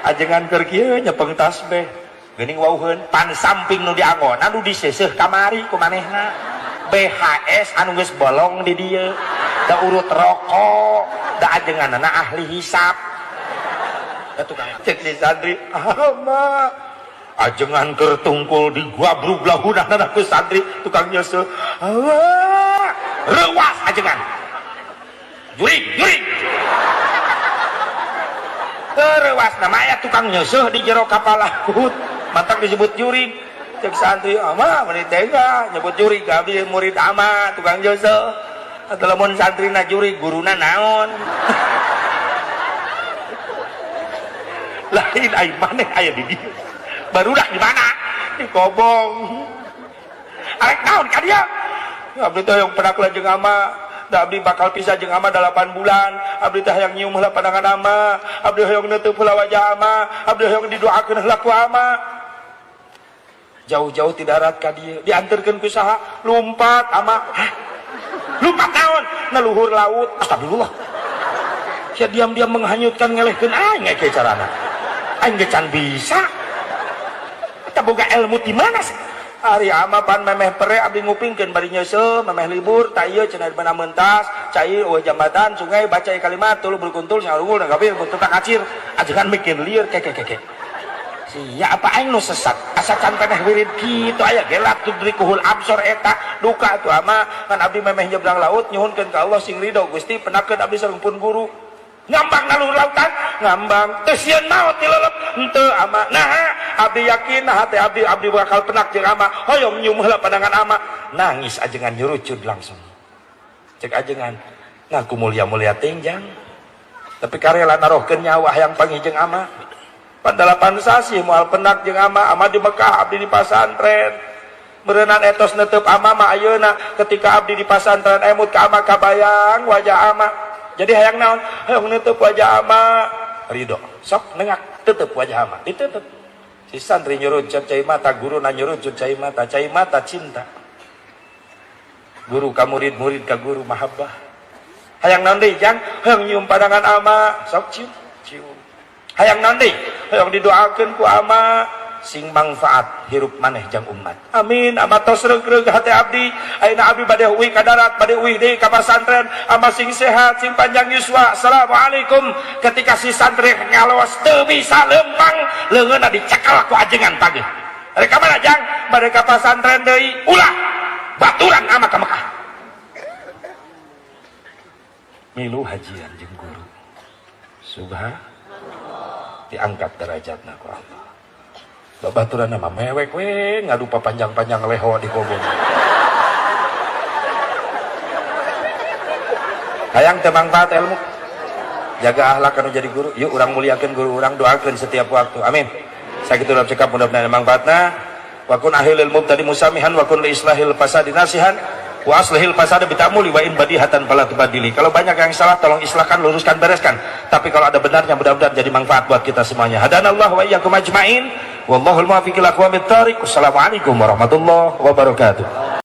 ajengan keur kieu nyepeng tasbih. Geuning wauheun pan samping nu diangonan nu diseuseuh kamari ku manehna. BHS anu geus bolong di dieu. Da urut rokok, da ajenganana ahli hisap. Tukang cek si santri ama ajengan keur tungkul di gua bruglahunan ku santri tukang nyeuseuh Allah reuwas ajengan Jurig, jurig. Terus nama aya tukang nyeuseuh di jero kapal laut, mantak disebut jurig. Cek santri ama meni tega nyebut jurig, abdi murid ama tukang nyeuseuh. Atau lamun santrina jurig, guruna naon? Lain ai maneh aya di dieu. Barudak di mana? Di Kobong. Arek naon ka dieu? Abdi teh hoyong penak jeung ama. Da abdi bakal pisah jeung ama 8 bulan. Abdi teh hayang nyium heula pandangan ama. Abdi hoyong neuteub heula wajah ama. Abdi hoyong didoakeun heula ku ama. Jauh-jauh ti darat ka dieu, dianterkeun ku saha? Lumpat ama. Hah? Lumpat naon? Na luhur laut. Astagfirullah. Sia diam-diam menghanyutkan ngelehkeun aing ge carana. Aing ge can bisa. Eta boga ilmu ti mana sih? Ari ama pan memeh pere abdi ngupingkeun bari nyeuseuh memeh libur ta ieu cenah di mana mentas cai eueuh jambatan sungai baca kalimat tuluy berkuntul sarungul da gabir teu kacir ajengan mikir lieur keke keke sia apa aing nu sesat asa can peneh wirid kitu aya gelap tudrikuhul absor eta duka atuh ama ngan abdi memeh nyebrang laut nyuhunkeun ka Allah sing ridho Gusti penakeun abdi sareng pun guru ngambang nalur lautan ngambang teu sieun maot dilelep henteu ama naha abdi yakin nah teh abdi abdi bakal penak jeung ama hoyong nyium heula pandangan ama nangis ajengan nyurucud langsung cek ajengan ngaku mulia-mulia tingjang tapi karela narohkeun nyawa hayang panggih jeung ama pan 8 sasih moal penak jeung ama ama di Mekah abdi di pasantren berenang etos netep ama mah ayeuna ketika abdi di pasantren emut ka ama kabayang wajah ama. Jadi hayang naon? Hayang nutup wajah ama ridho. Sok nengak tutup wajah ama. Ditutup. Si santri nyurucut cai mata, guru na nyurucut cai mata cinta. Guru ka murid, murid ka guru mahabbah. Hayang naon deui jang? Hayang nyium pandangan ama, sok cium, cium. Hayang naon deui? Hayang didoakeun ku ama sing manfaat hirup maneh jang umat. Amin. Ama tos reug-reug hate abdi. Ayeuna abdi bade uih ka darat, bade uih deui ka pasantren. Ama sing sehat, sing panjang yuswa. Assalamualaikum. Ketika si santri ngaloos teu bisa lempang, leungeunna dicekal ku ajengan pagi. Rek ka mana jang? Bade ka pasantren deui. Ulah baturan ama ka Mekah. Milu hajian jeung guru. Subhanallah. Diangkat derajatna ku Allah. Babaturan nama mewek we ngadupa panjang-panjang leho di kobong. Hayang teu mangfaat ilmu. Jaga akhlak anu jadi guru. Yuk urang muliakeun guru urang, doakeun setiap waktu. Amin. Sakitu dalam cekap mudah-mudahan mangfaatna. Wa kun ahilil mubtadi musamihan wa kun li islahil fasadi nasihan wa aslihil fasada bitamuli wa in badihatan fala tubadili. Kalau banyak yang salah tolong islahkan, luruskan, bereskan. Tapi kalau ada benarnya mudah-mudahan jadi manfaat buat kita semuanya. Hadanallahu wa iyyakum ajmain. Wallahul muwaffiq ila aqwamit thariq. Wassalamualaikum warahmatullahi wabarakatuh.